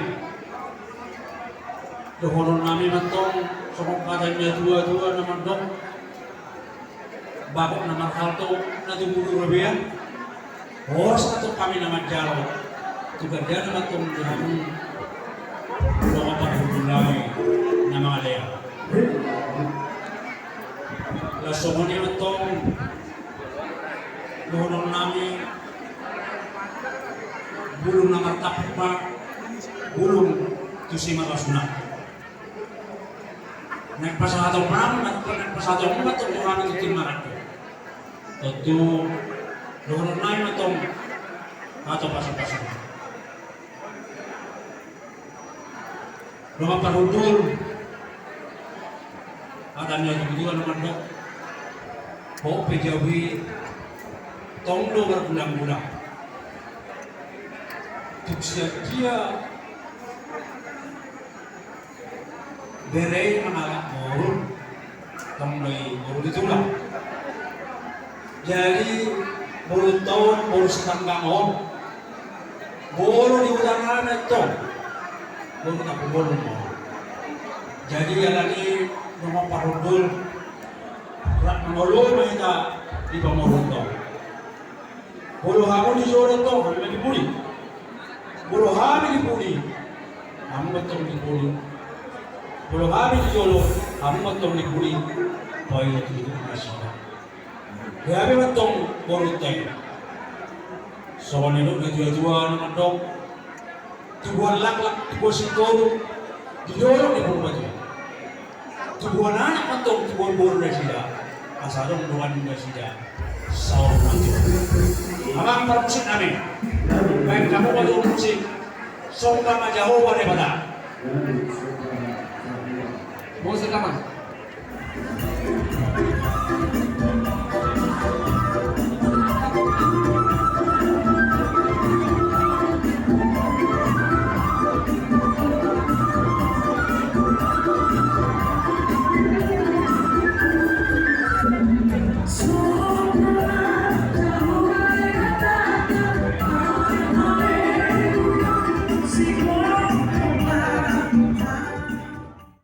Dohonon nami mantong songon hata ni natua-tua na mandok, bakok na marhalto na tubu di robean. Horas antong hami na manjalo tu gandana mantong di hamu dongan parhundul nami na mangalean. Laos songon i mantong dohonon nami, bulung na martampuk ma bulung tu simarlasuna. Naeng pasahat hamu ma, naeng pasahat hamu ma tong tu hami tu tim marangkup. Tontu dohonon nami ma tong hata pasu-pasu. Dongan parhundul, hata ni natuatua na mandok, hot pe jabu i tong do margulang-gulang. Tung sian dia bere i mangalap moru, tong do i moru ni tulang. Jadi boru on, boru Sitanggang on, boru di huta nami tong, boru Tampubolon on. Jadi alani nunga parhundul, rap mangolu ma hita di pamoruon tong. Molo hamu di jolo tong, hami ma di pudi. Molo hami di pudi, hamu ma tong di pudi. Molo hami di jolo, hamu ma tong di pudi. Paingot-ingot nasida. Gabe ma tong borunta i. Songon nidok natua-tua na mandok, tubuan laklak, tubuan sitoru di dolok ni Purbatua. Tubuan anak ma tong, tubuan boru nasida, asa adong dongan nasida saur matua. Amang parmusik nami, baen hamu ma tu musik. Somba ma Jahowa Debata. Musik, amang.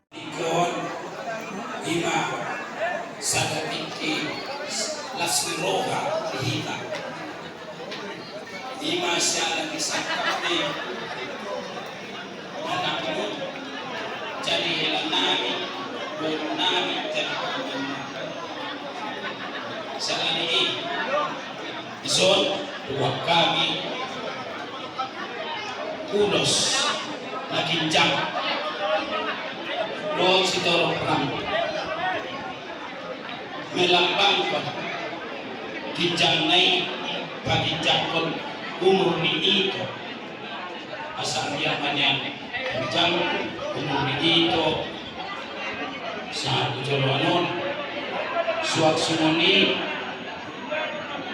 Ingkon, ima sada tingki las ni roha di hita. Ima siala ni sangkap ni anakmu, jadi hela nami, boru nami, jadi boru nami. Siala ni i. Dison, tubuan hami ulos na ginjang dohot sitorop rambu, melambangkon ginjangna i, paginjangkon umur ni ito. Asa anggiat ma nian ginjang umur ni ito, sahat tu joloan on. Suang songon i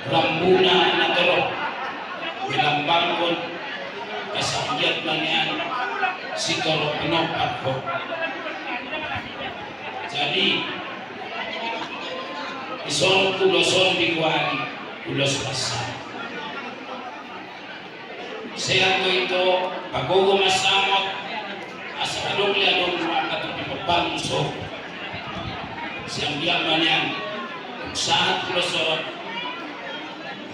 rambuna na torop, melambangkon asa anggiat ma nian sitorop pinompar ho. Jadi dison ulos on digoari ulos pansarian. Sehat do ito, pagogo ma samot, asa adong lehonon ma angka tu pinomparmu so. Sai anggiat ma nian sahat ulos on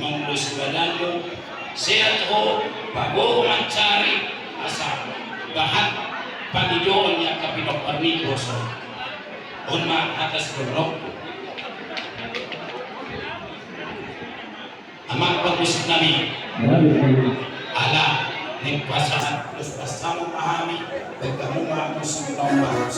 mangulosi badanmu, sehat ho, pagogo mansari, asa bahat pangidoon ni angka pinompar ni ho so. On ma hata sidohononku. Amang parmusik nami. Ala naeng pasahat ulos pansarian ma hami, baen hamu ma musik na umbahen.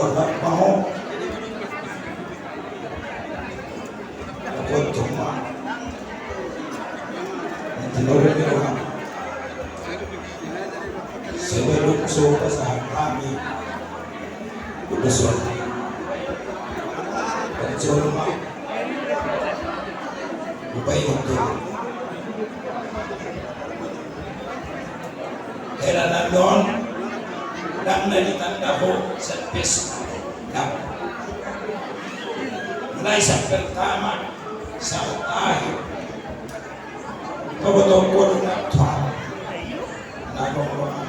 Borhat ma ho. Apo tong ma. Nanti lo re ke roha. Sebelum so pasahat hami. Udah so. Udah so ma. Lupa ikut tu. Hela nami on, ndang na ditanda ho sian Facebook. Ndang. Mulai sian pertama sahat akhir. Pabotohon ho do nang tu ahu. Ndang adong.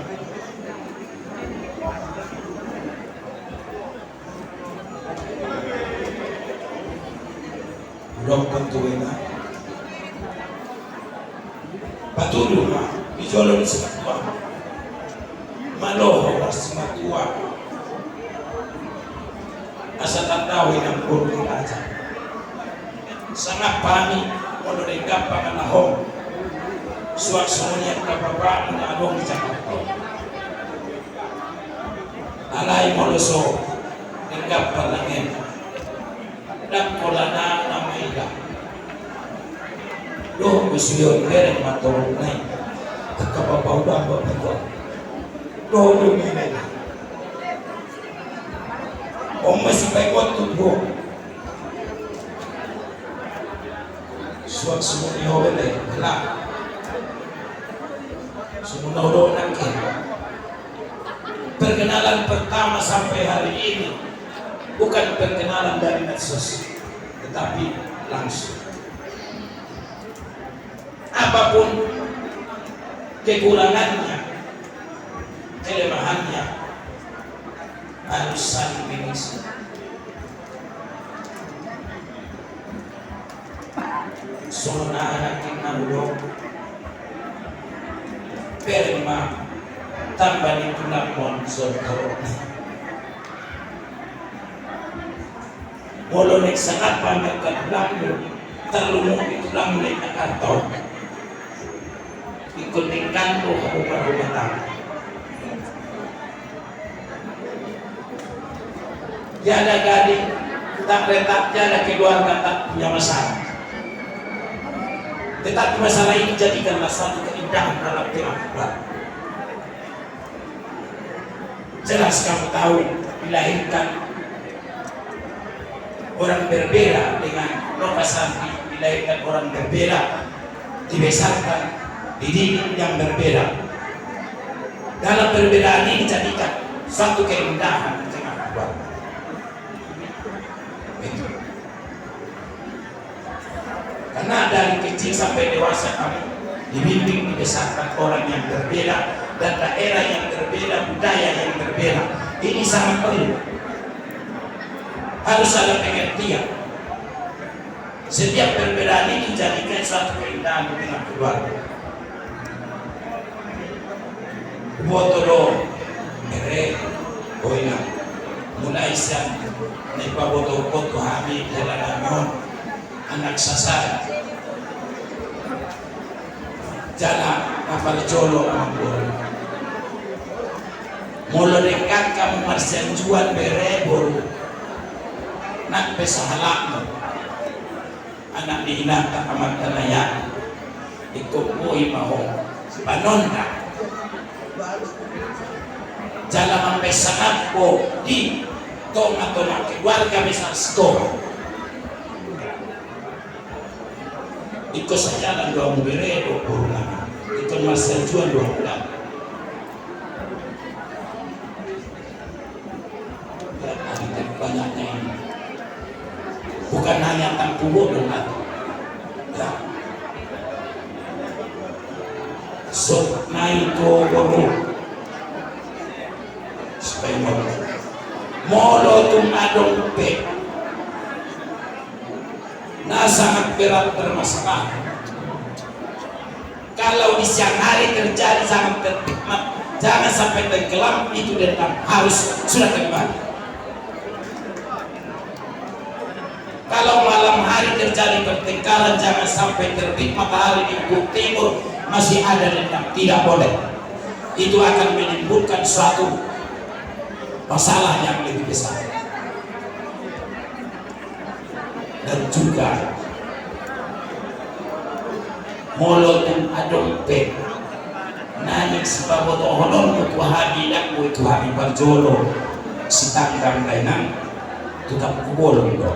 Dohot tu wena. Patudu ma di jolo ni simatua. Malo ho marsimatua. Asa tanda ho inang boru ni raja. Sangap hami molo denggan pangalahom. Suang songon i angka bapakmu na adong di Jakarta. Alai molo so denggan parlangen. Ndang pola na na maila. Dohot do sude on, bereng ma torop nai. Angka bapa, uda, bapa, uda. Dohot do maila. On ma sipaingot tu ho. Suang songon i ho be, hela. Songon na hudok nangkin. Perkenalan pertama sampai hari ini bukan perkenalan dari medsos, tetapi langsung. Apapun kekurangannya, kelemahannya, harus saling mengisi. Songon aha nangkin na hudok, bereng ma tamba ni tulangmon so torop. Molo naeng sangap hami angka tulangmu, tarlumobi tulangmu na di Jakarta on. Ingkon denggan do hamu marrumah tangga. Jala gari, tak retak jala keluarga tak punya masalah. Tetapi masalah ini jadikanlah satu keindahan dalam kehidupan. Jelas kamu tahu, dilahirkan orang berbeda dengan Noka Sandi, dilahirkan orang berbeda, dibesarkan, dididik yang berbeda. Dalam perbedaan ini jadikan satu keindahan di tengah keluarga. Itu. Karena dari kecil sampai dewasa kamu dibimbing, dibesarkan orang yang berbeda, dan daerah yang berbeda, budaya yang berbeda. Ini sangat perlu. Harus ada pengertian. Setiap perbedaan itu jadikan suatu keindahan di tengah keluarga. Huboto do, bere, boina. Mulai sian na dipabotoboto hami hela na on, anak sasada. Jala na parjolo, amang boru. Molo denggan hamu marsianjuan, bere, boru, nang pe sahalakmu. Anak ni inanta, amanta na i, ingkon boi ma ho sipanondang. Jala mambaen sangap ho di tongatonga keluarga besar Sitohang. Ingkon sajalan do hamu, bere dohot boru nami. Ingkon marsianjuan do hamu. Ya, banyaknya ini. Bukan hanya Tampubolon, kan? Ya. So, naik ke boru. Supaya mau. Molo tung adong pe na sangat berat permasalahan. Kalau di siang hari terjadi, jangan ter-, ma-, jangan sampai tenggelam, itu dendam harus sudah kembali. Kalau malam hari terjadi pertengkaran, jangan sampai terbit matahari di ufuk timur, masih ada dendam. Tidak boleh. Itu akan menimbulkan suatu masalah yang lebih besar. Dan juga, molo tung adong pe na naeng sipabotohononmu tu hami, ndang boi tu hami parjolo sitanggang, dainang, tu Tampubolon do.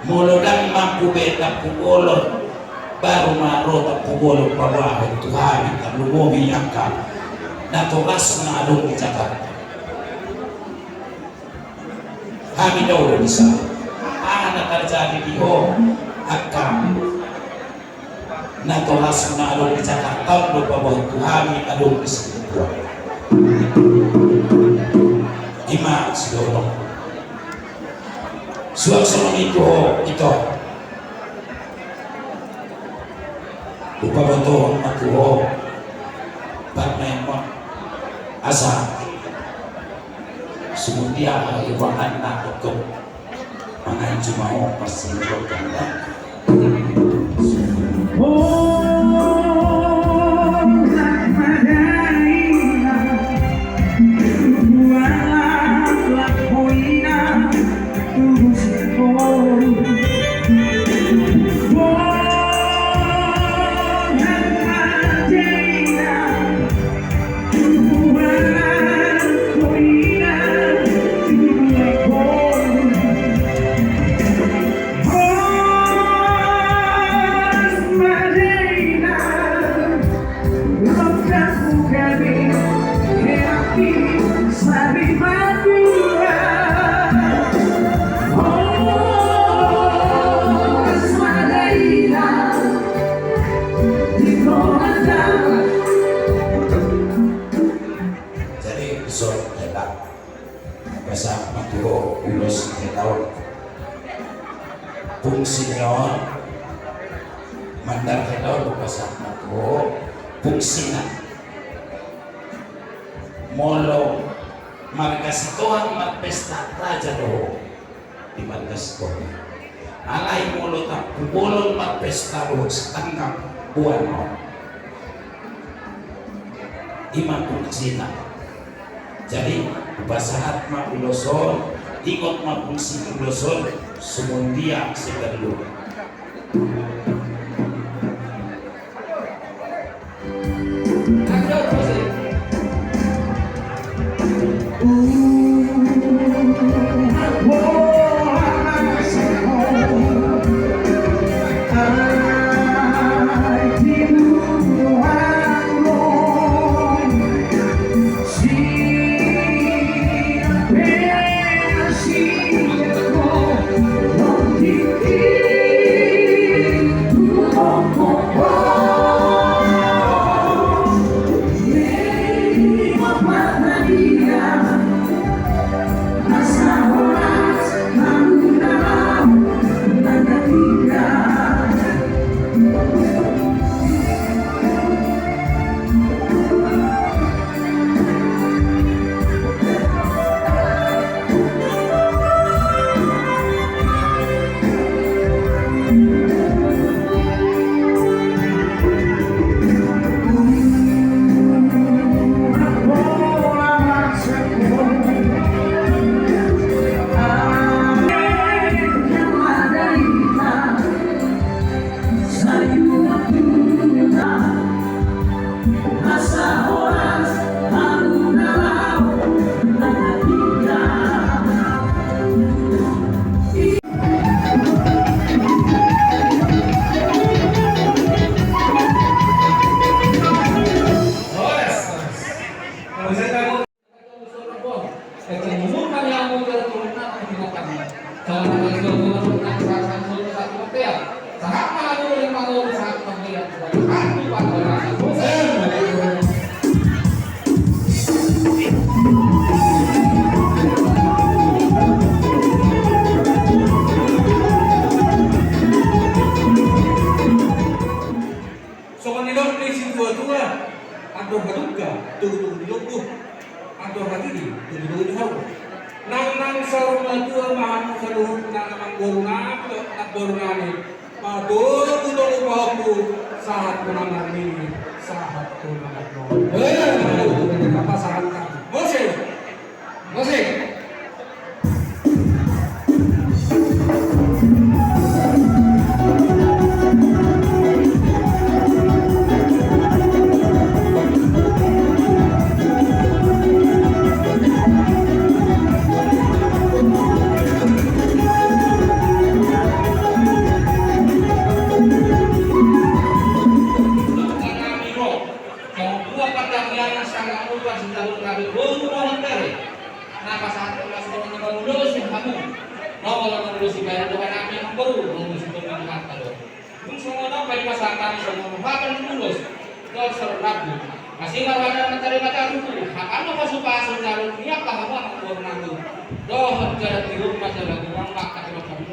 Molo ndang mampu be Tampubolon, baru ma ro Tampubolon paboahon tu hami, tarlumobi angka natorasna adong di Jakarta. Hami do dison. Aha na tarjadi di ho, angka natorasna adong di Jakarta on do paboahon tu hami adong di Singapura. Ima sidohonon. Songon i tu ho ito. Hupabotohon ma tu ho parmaenmon asa songon dia hahipahanna untuk manganju ma ho parsingkirkan. Jadi, so, hebat. Hupasahat ma tu ho ulos helaon. Fungsi ni on, mandar helaon hupasahat ma tu ho fungsina. Molo marga Sitohang marpesta raja do ho di marga Sitohang. Alai molo Tampubolon marpesta do ho, Sitanggang, boan ma ho. I ma fungsina. Jadi, hupasahat ma ulos on, ingot ma fungsi ulos on, songon dia sigalup. Songon nidok ni situatua, andor hadungka, tugu-tugu ni lombu, andor hatiti, tugu-tugu ni hauma. Nang, nang saur matua ma hamu saluhutna amangboru nami dohot namboru nami, patogu-togu pahompu, sahat tu na marnini, sahat tu na marnono. Eh, apa sahat kami? Musik. Musik. Songon dua partangiangan sanga upa sitaruh rabe boru dohot gare. Na pasahat ma songon i ma ulos sian hamu. Na molo na ulos i baen dohot nami amangboru, na ulos i dohot nami hata do. Dung songon on pe dipasahat hami songon hata ni ulos. Dohot songon rambu. Asi ma rohana na tarima taruku. Hata ma pasu-pasu na ro ni angka hamu amangboru nami. Dohot jalan tiruk ma jalan rumah ma angka tiruk hamu.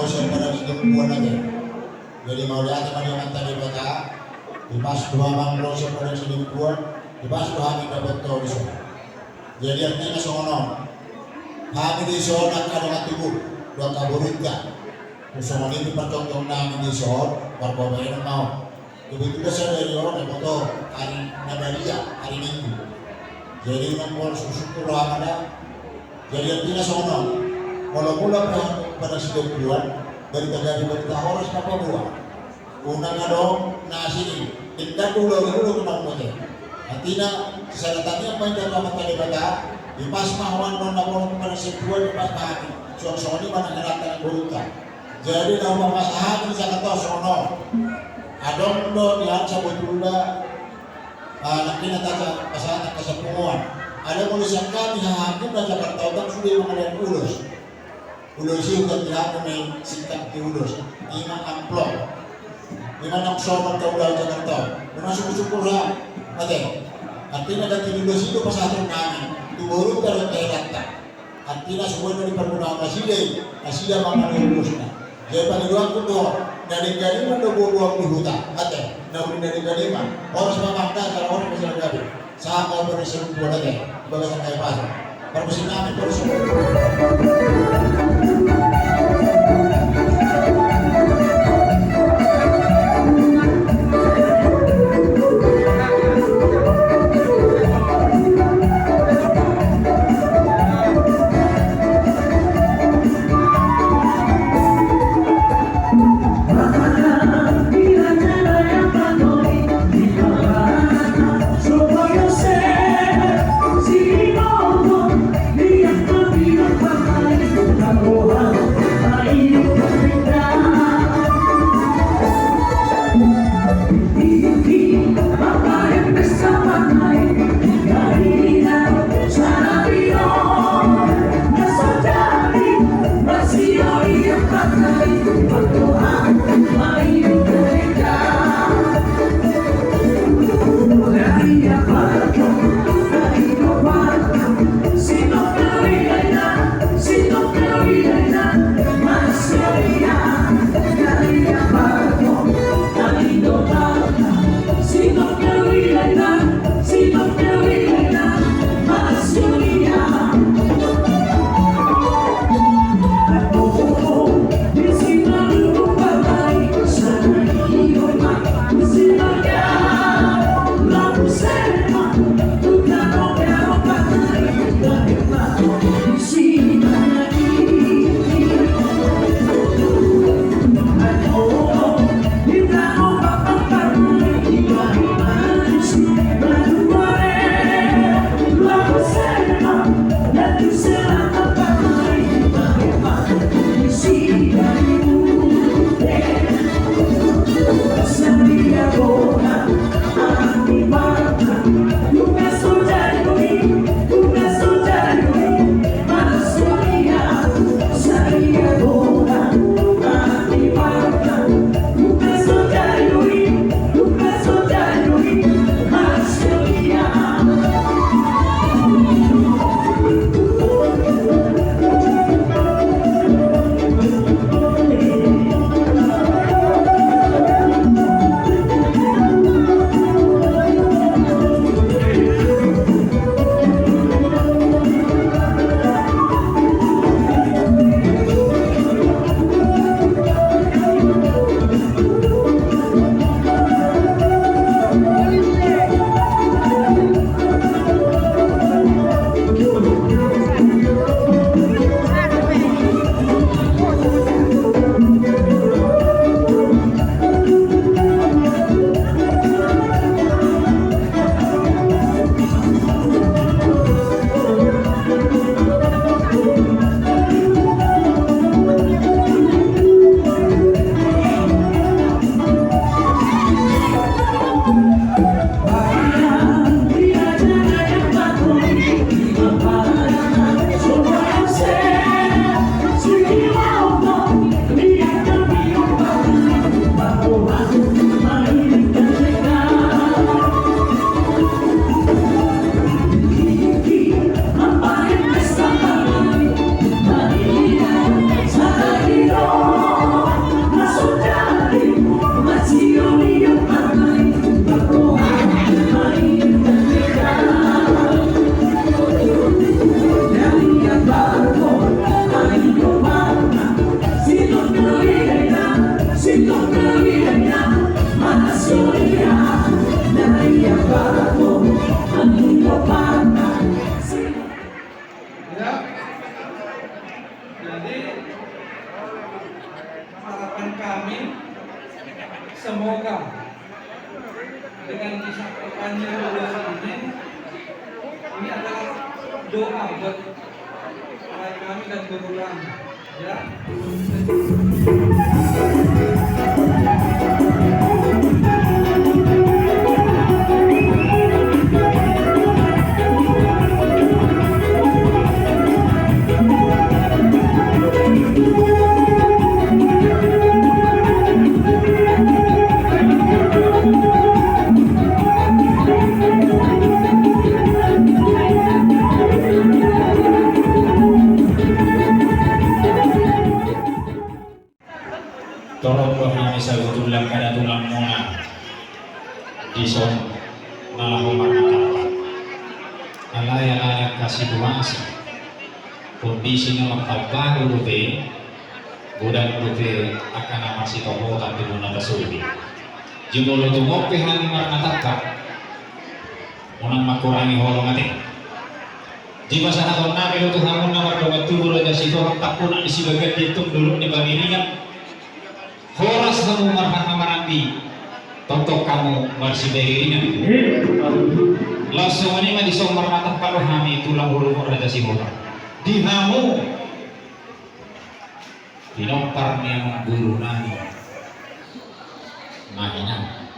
ro sian padang sidempuan ate. Jadi mauliate ma di Amanta Debata, dipas do hamu ro sian padang sidempuan, dipas do hami dapot ro dison. Jadi artina songon on. Hami dison angka dongan tubu dohot angka borunta. Songon i pe parjongjongnami dison, parbabaenon ma on. Kebetulan sadari on dapotan ari na badia, ari Minggu. Jadi unang molo sungkun-sungkun roha ma da. Jadi artina songon on. Molo mulak roham tu padang sidempuan, barita gabe, barita horas ma paboa. Unang adong na asing i. Inda tu ulaon i, ulaon i unang mate. Artina sisada tangiang ma inda tu Amanta Debata, dipas ma ho annon na molo tu padang sidempuan, dipas ma hami. Suang songon i ma nang hata ni borunta. Jadi na hupasahat hami di Jakarta on songon on. Adong do nian sabotulna, ah, nangkin na tapasahat angka sapunguan. Alai molo sian hami hahaanggi na Jakarta on, ndang sude mangalehon ulos. Ulos i huganti hami ma singkat ni ulos. I ma amplop. I ma naung so martaulahon Jakarta on. Unang sungkun-sungkun roham ate. Artina ganti ni ulos i do pasahaton nami tu borunta dohot dainanta. Artina so boi na diparguna nasida i, nasida ma mangalehon ulosna. Jadi pangidoanku tu ho, na denggan i ma na boaboa ni huta ate, na uli na denggan i ma. Horas ma amanta, jala horas ma jala gabe. Sahat ma ho parsadari ate di bagasan hahipason. Parmusiknami, parmusiknami. Ya. Jadi, harapan kami, semoga dengan disampaikannya doa ini, ini adalah doa buat kami dan guru kami. Ya. Torop do hami sahutulang, kada tulang muna dison na laho marnatampak. Alai ala angka situasi, kondisi na martambaru dope, godang dope angka na marsitohotan di bona pasogit. Jumolo tumompe hami marnatampak, unang mangkurangi holong ate. Dipasahatonnami do tu hamu na mardongan tubu, raja Sitohang, tampunak ni Sibaganti, antong dolok ni Pangiringan. Horas hamu marhaha maranggi, tongtong hamu marsipairingan. Laos songon i ma dison marnatampak do hami tulang hurufon raja Sitohang. Di hamu pinompar ni amang guru nami. Mahinang.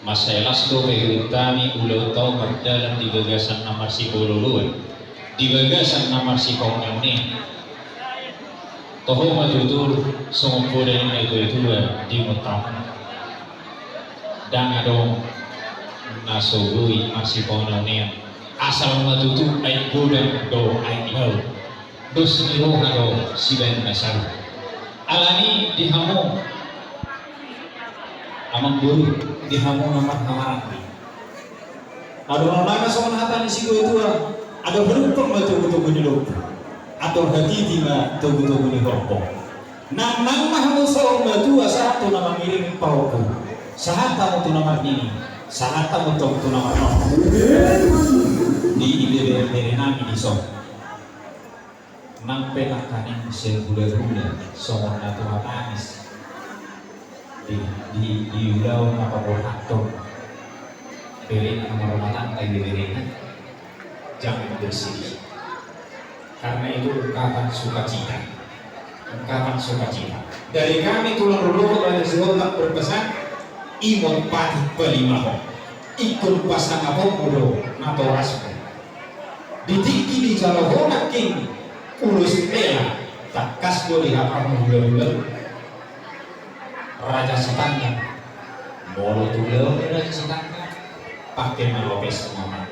Mansai las do pahihut hami ulaonta on mardalan di bagasan na marsipaloloan, di bagasan na marsipaoneonean. Toho ma tutu songon poda ni natuatua di mata on. Ndang adong na so boi marsipaoneonean. Asal ma tutu aek godang do aek laut. Dos ni roha do sibaen na sarupa. Alani di hamu amang guru, di hamu na marhamaranggi. Adong nang songon hata ni situatua, adong harumpang ma togutogu ni lombu, adong hatiti ma togutogu ni horbo. Nang, nang ma hamu saur matua sahat tu na mangiring pahompu, sahat hamu tu na marnini, sahat hamu tong tu na marnono. Di, di bere, bere nami dison. Nang pe nangkaning sian hulahula songon na tuha tangis di, di, di ulaon na paborhathon berena na marumah tangga i, berena jangan bersedih. Karena itu ungkapan sukacita. Ungkapan sukacita dari kami tulang rorobot Raja Sihombing berpesan, Imot patik palimahon, ingkon pasangaponmu do natorasmu. Di tingki dijalo ho nangkin ulos hela, tangkas do dihapamu hulahula. Raja Sitanggang. Molo tu ulaon ni Raja Sitanggang, pangke ma lopes ma.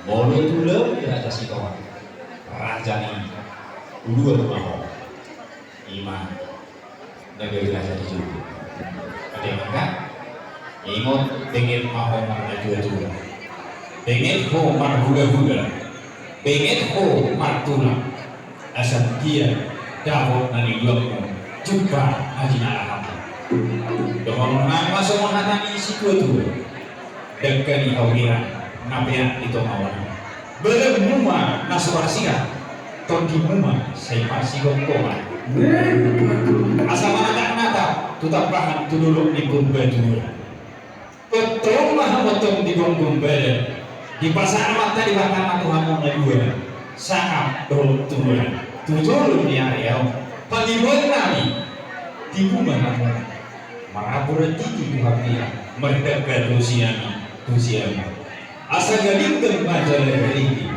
Molo tu ulaon ni Raja Sitohang, raja ni uluan ma ho. Ima na gabe raja di jolo. Ate mangga. Ingot, benget ma ho marnatuatua, benget ho marhulahula, benget ho martulang. Asa dia dapot na niduanmu, jumpa na jinalahanmu. Dohonon nami ma songon hata ni situatua: Dangka ni hau hira na peak di tonga on, badanmu ma na so marsirat, tondimu ma sai marsigonggongan. Asa manatapnatap tu tambahan tu dolok ni Purbatua. Tongtong ma hamu tong di gomgom badan, dipasahat ma Debata ma tu hamu na dua, sangap dohot tulang, tu jolo ni ari on. Pangidoan nami, tibu ma hamu, marapura titi tu hambira, mardangka tu siami, tu siami. Asa gading ma jala gading,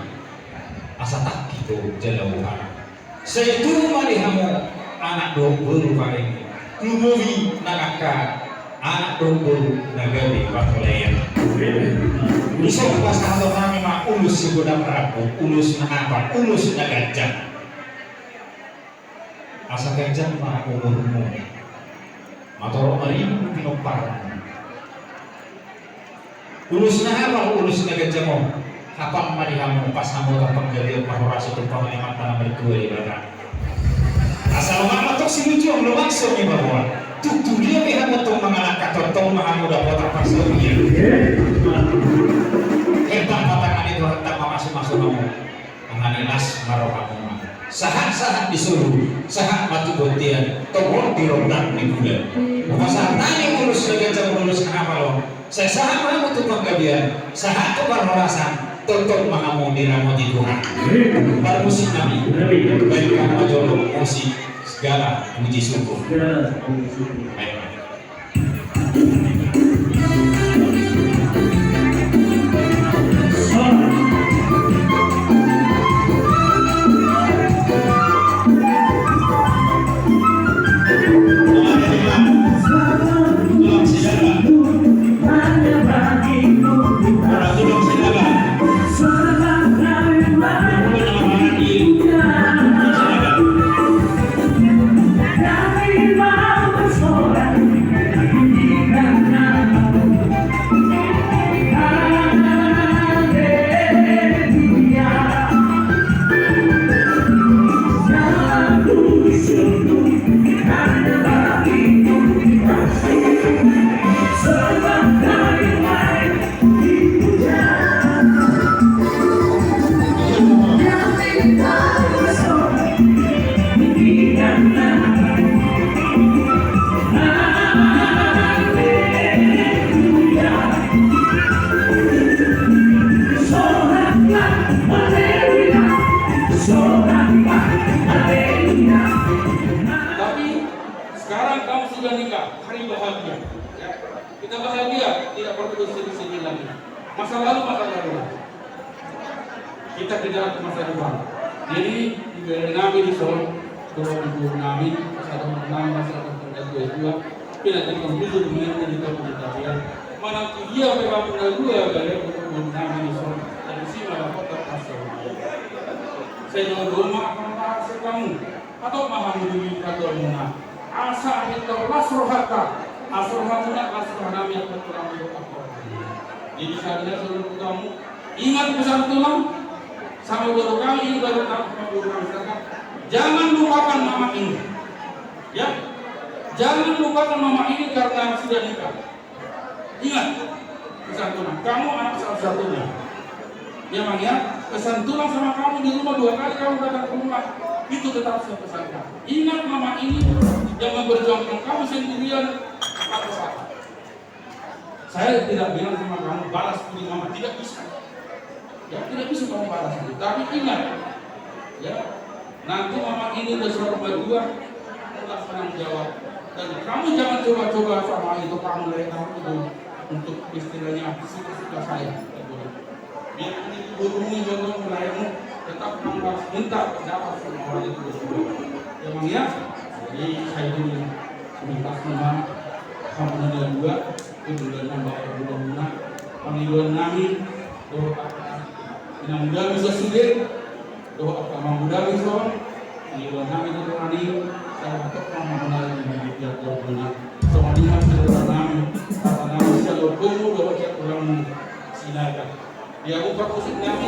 asa tangki do jala uhana. Sai tubu ma di hamu anak dohot boru parenge, lumobi nang angka anak dohot boru na gabe parholean. Dison pasahaton nami ma ulos sigodang rambu, ulos na hapal, ulos na ganjang. Asa ganjang ma umurmu, matorop ma ribu pinomparmu. Ulos na hapal, ulos na ganjang on, hapal ma di hamu, pas hamu tong panggabean, parhorasan tu Pangulumanta na martua Debata. Asa lomak ma tong silujuon, lomak songon i ma boan. Tung tu dia pe hamu tong mangalangka, tongtong ma hamu dapotan parsaulian. Hentang patangan i Tuhanta mamasumasu hamu. Angani las ma rohamuna. Sahatsahat di solu, sahat ma tu bontean, tongon di rondang ni bulan. Hupasahat nami ulos na ganjang, ulos na hapal on. Sai sahat ma hamu tu panggabean, sahat tu parhorasan, tongtong ma hamu diramoti Tuhan. Parmusik nami, baen hamu ma jolo musik, segala puji syukur. Baen. Tapi sekarang kamu sudah nikah, hari bahagia. Ya. Kita bahagia, tidak perlu sedih-sedih lagi. Masa lalu, masa lalu. Kita kejar ke masa depan. Jadi, di daerah nami di Solo, kalau ibu nami, masa depan nami, masa depan kedua juga, pindah ke komputer, kemudian di komputer, ya. Mana dia memang kedua, dari ibu nami di Solo, dari sini ada kota Pasar. Saya jauh rumah, apa sih kamu? Hatop ma hamu di hatuaonmuna. Asa pintor las rohanta, las rohamuna, las rohanami, las rohamuna. Jadi, saudara-saudara, ingat pesan tulang, sama guru kami, ini baru tahu sama guru kami, misalkan, jangan lupakan mama ini. Ya, jangan lupakan mama ini karena sudah nikah. Ingat, pesan tulang, kamu anak satu-satunya. Ya, Mang, ya, pesan tulang sama kamu di rumah, dua kali kamu datang ke rumah, itu tetap saya pesankan. Ingat, mama ini yang memperjuangkan kamu sendirian tanpa papa. Saya tidak bilang sama kamu balas budi mama, tidak bisa. Ya, tidak bisa kamu balas itu. Tapi ingat, ya, nanti mama ini udah sudah berjuang, tetap tanggung jawab. Dan kamu jangan coba-coba sama itu, kamu layak itu untuk istilahnya suka-suka saya. Biar ini guru ini contoh mulaimu tetap harus minta pendapat sama orang itu. Ya, Bang, ya. Jadi saya dulu minta sama kamu dua itu bulan nambah bulan, pangidoan nami dohot angka na muda bisa sude, dohot angka na muda bisa. Pangidoan nami tu Tuhan i, sai hatop ma na manang di tiap dohot na. Songon i ma pangidoan nami, hata nami sian lombomu dohot sian tulangmu Sinaga. Di hamu parmusik nami.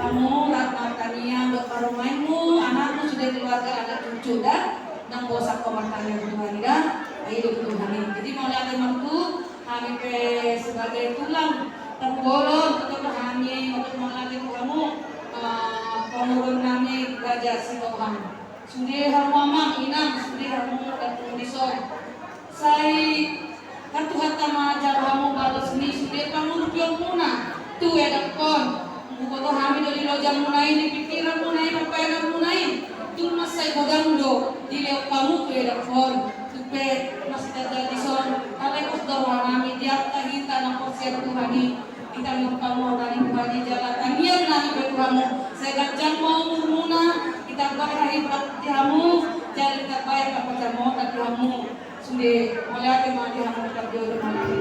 Hamu, laho martangiang dohot parumaenmu, anakmu, sude keluarga, anak cucu da, nang bosan ho martangiang tu Tuhan i da, ai do tu Tuhan i. Jadi mauliate ma tu hami pe sebagai tulang Tampubolon, tetap hami untuk mauliate tu hamu, eh, pamoruon nami Raja Sitohang. Sude hamu amang inang, sude hamu dapot dison. Sai kan Tuhanta ma jalo hamu balos ni sude pangurupionmuna tu edakkon. Huboto hami do di lojangmuna i, di pikiranmuna i, pambahenanmuna i. Tung mansai godang do dilehon hamu tu edakkon. Tung pe masih jala dison, alai pos do roha nami di angka hita na porsea tu Tuhan i. Hita nunga pamohon nami tu Tuhan i jala tangiang nami pe tu hamu. Sai ganjang ma umurmuna, ditambai hahipason di hamu, jala ditambai hapansamotan di hamu. Sude, mauliate ma di hamu, parjolo ma nami.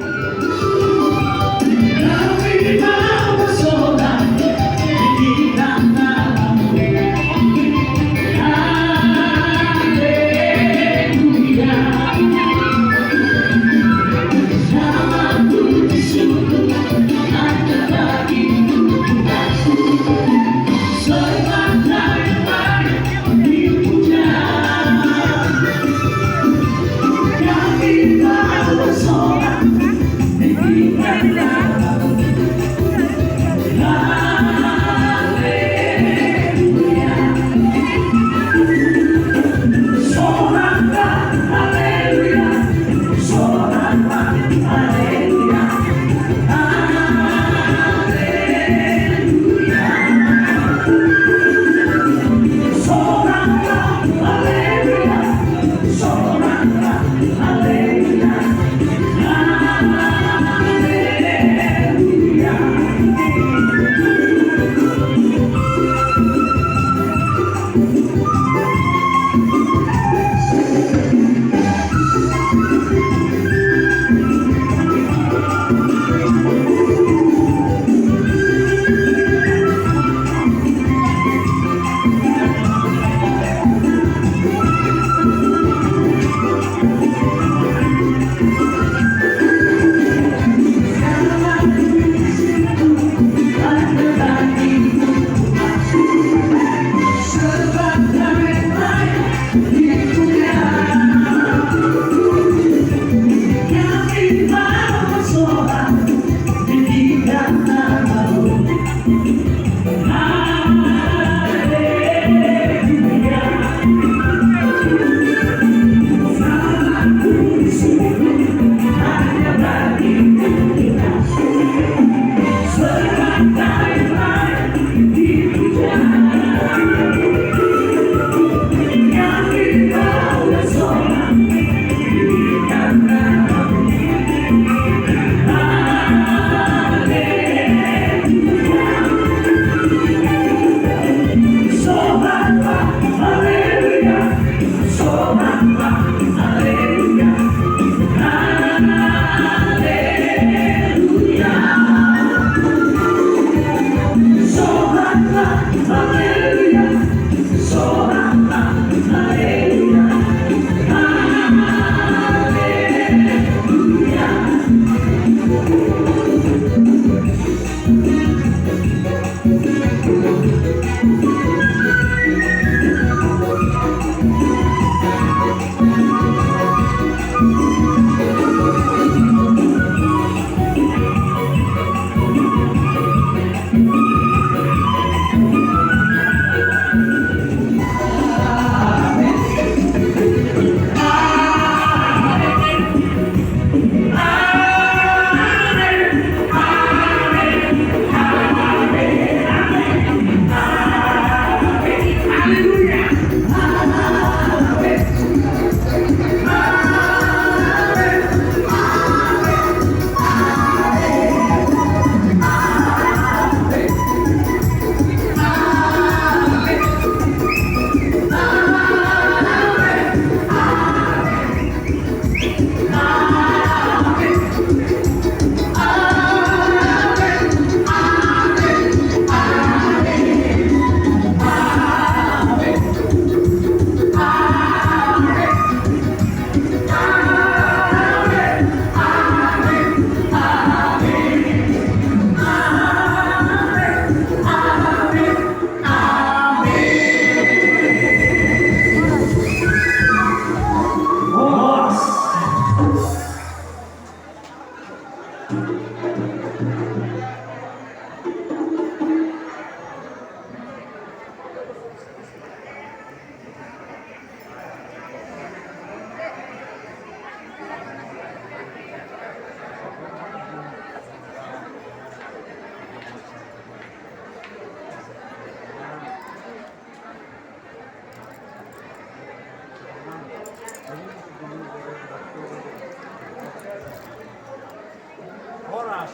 Horas,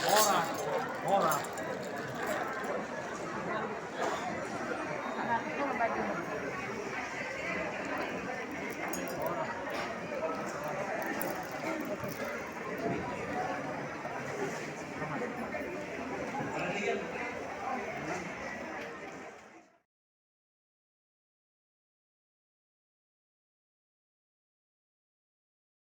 horas, horas.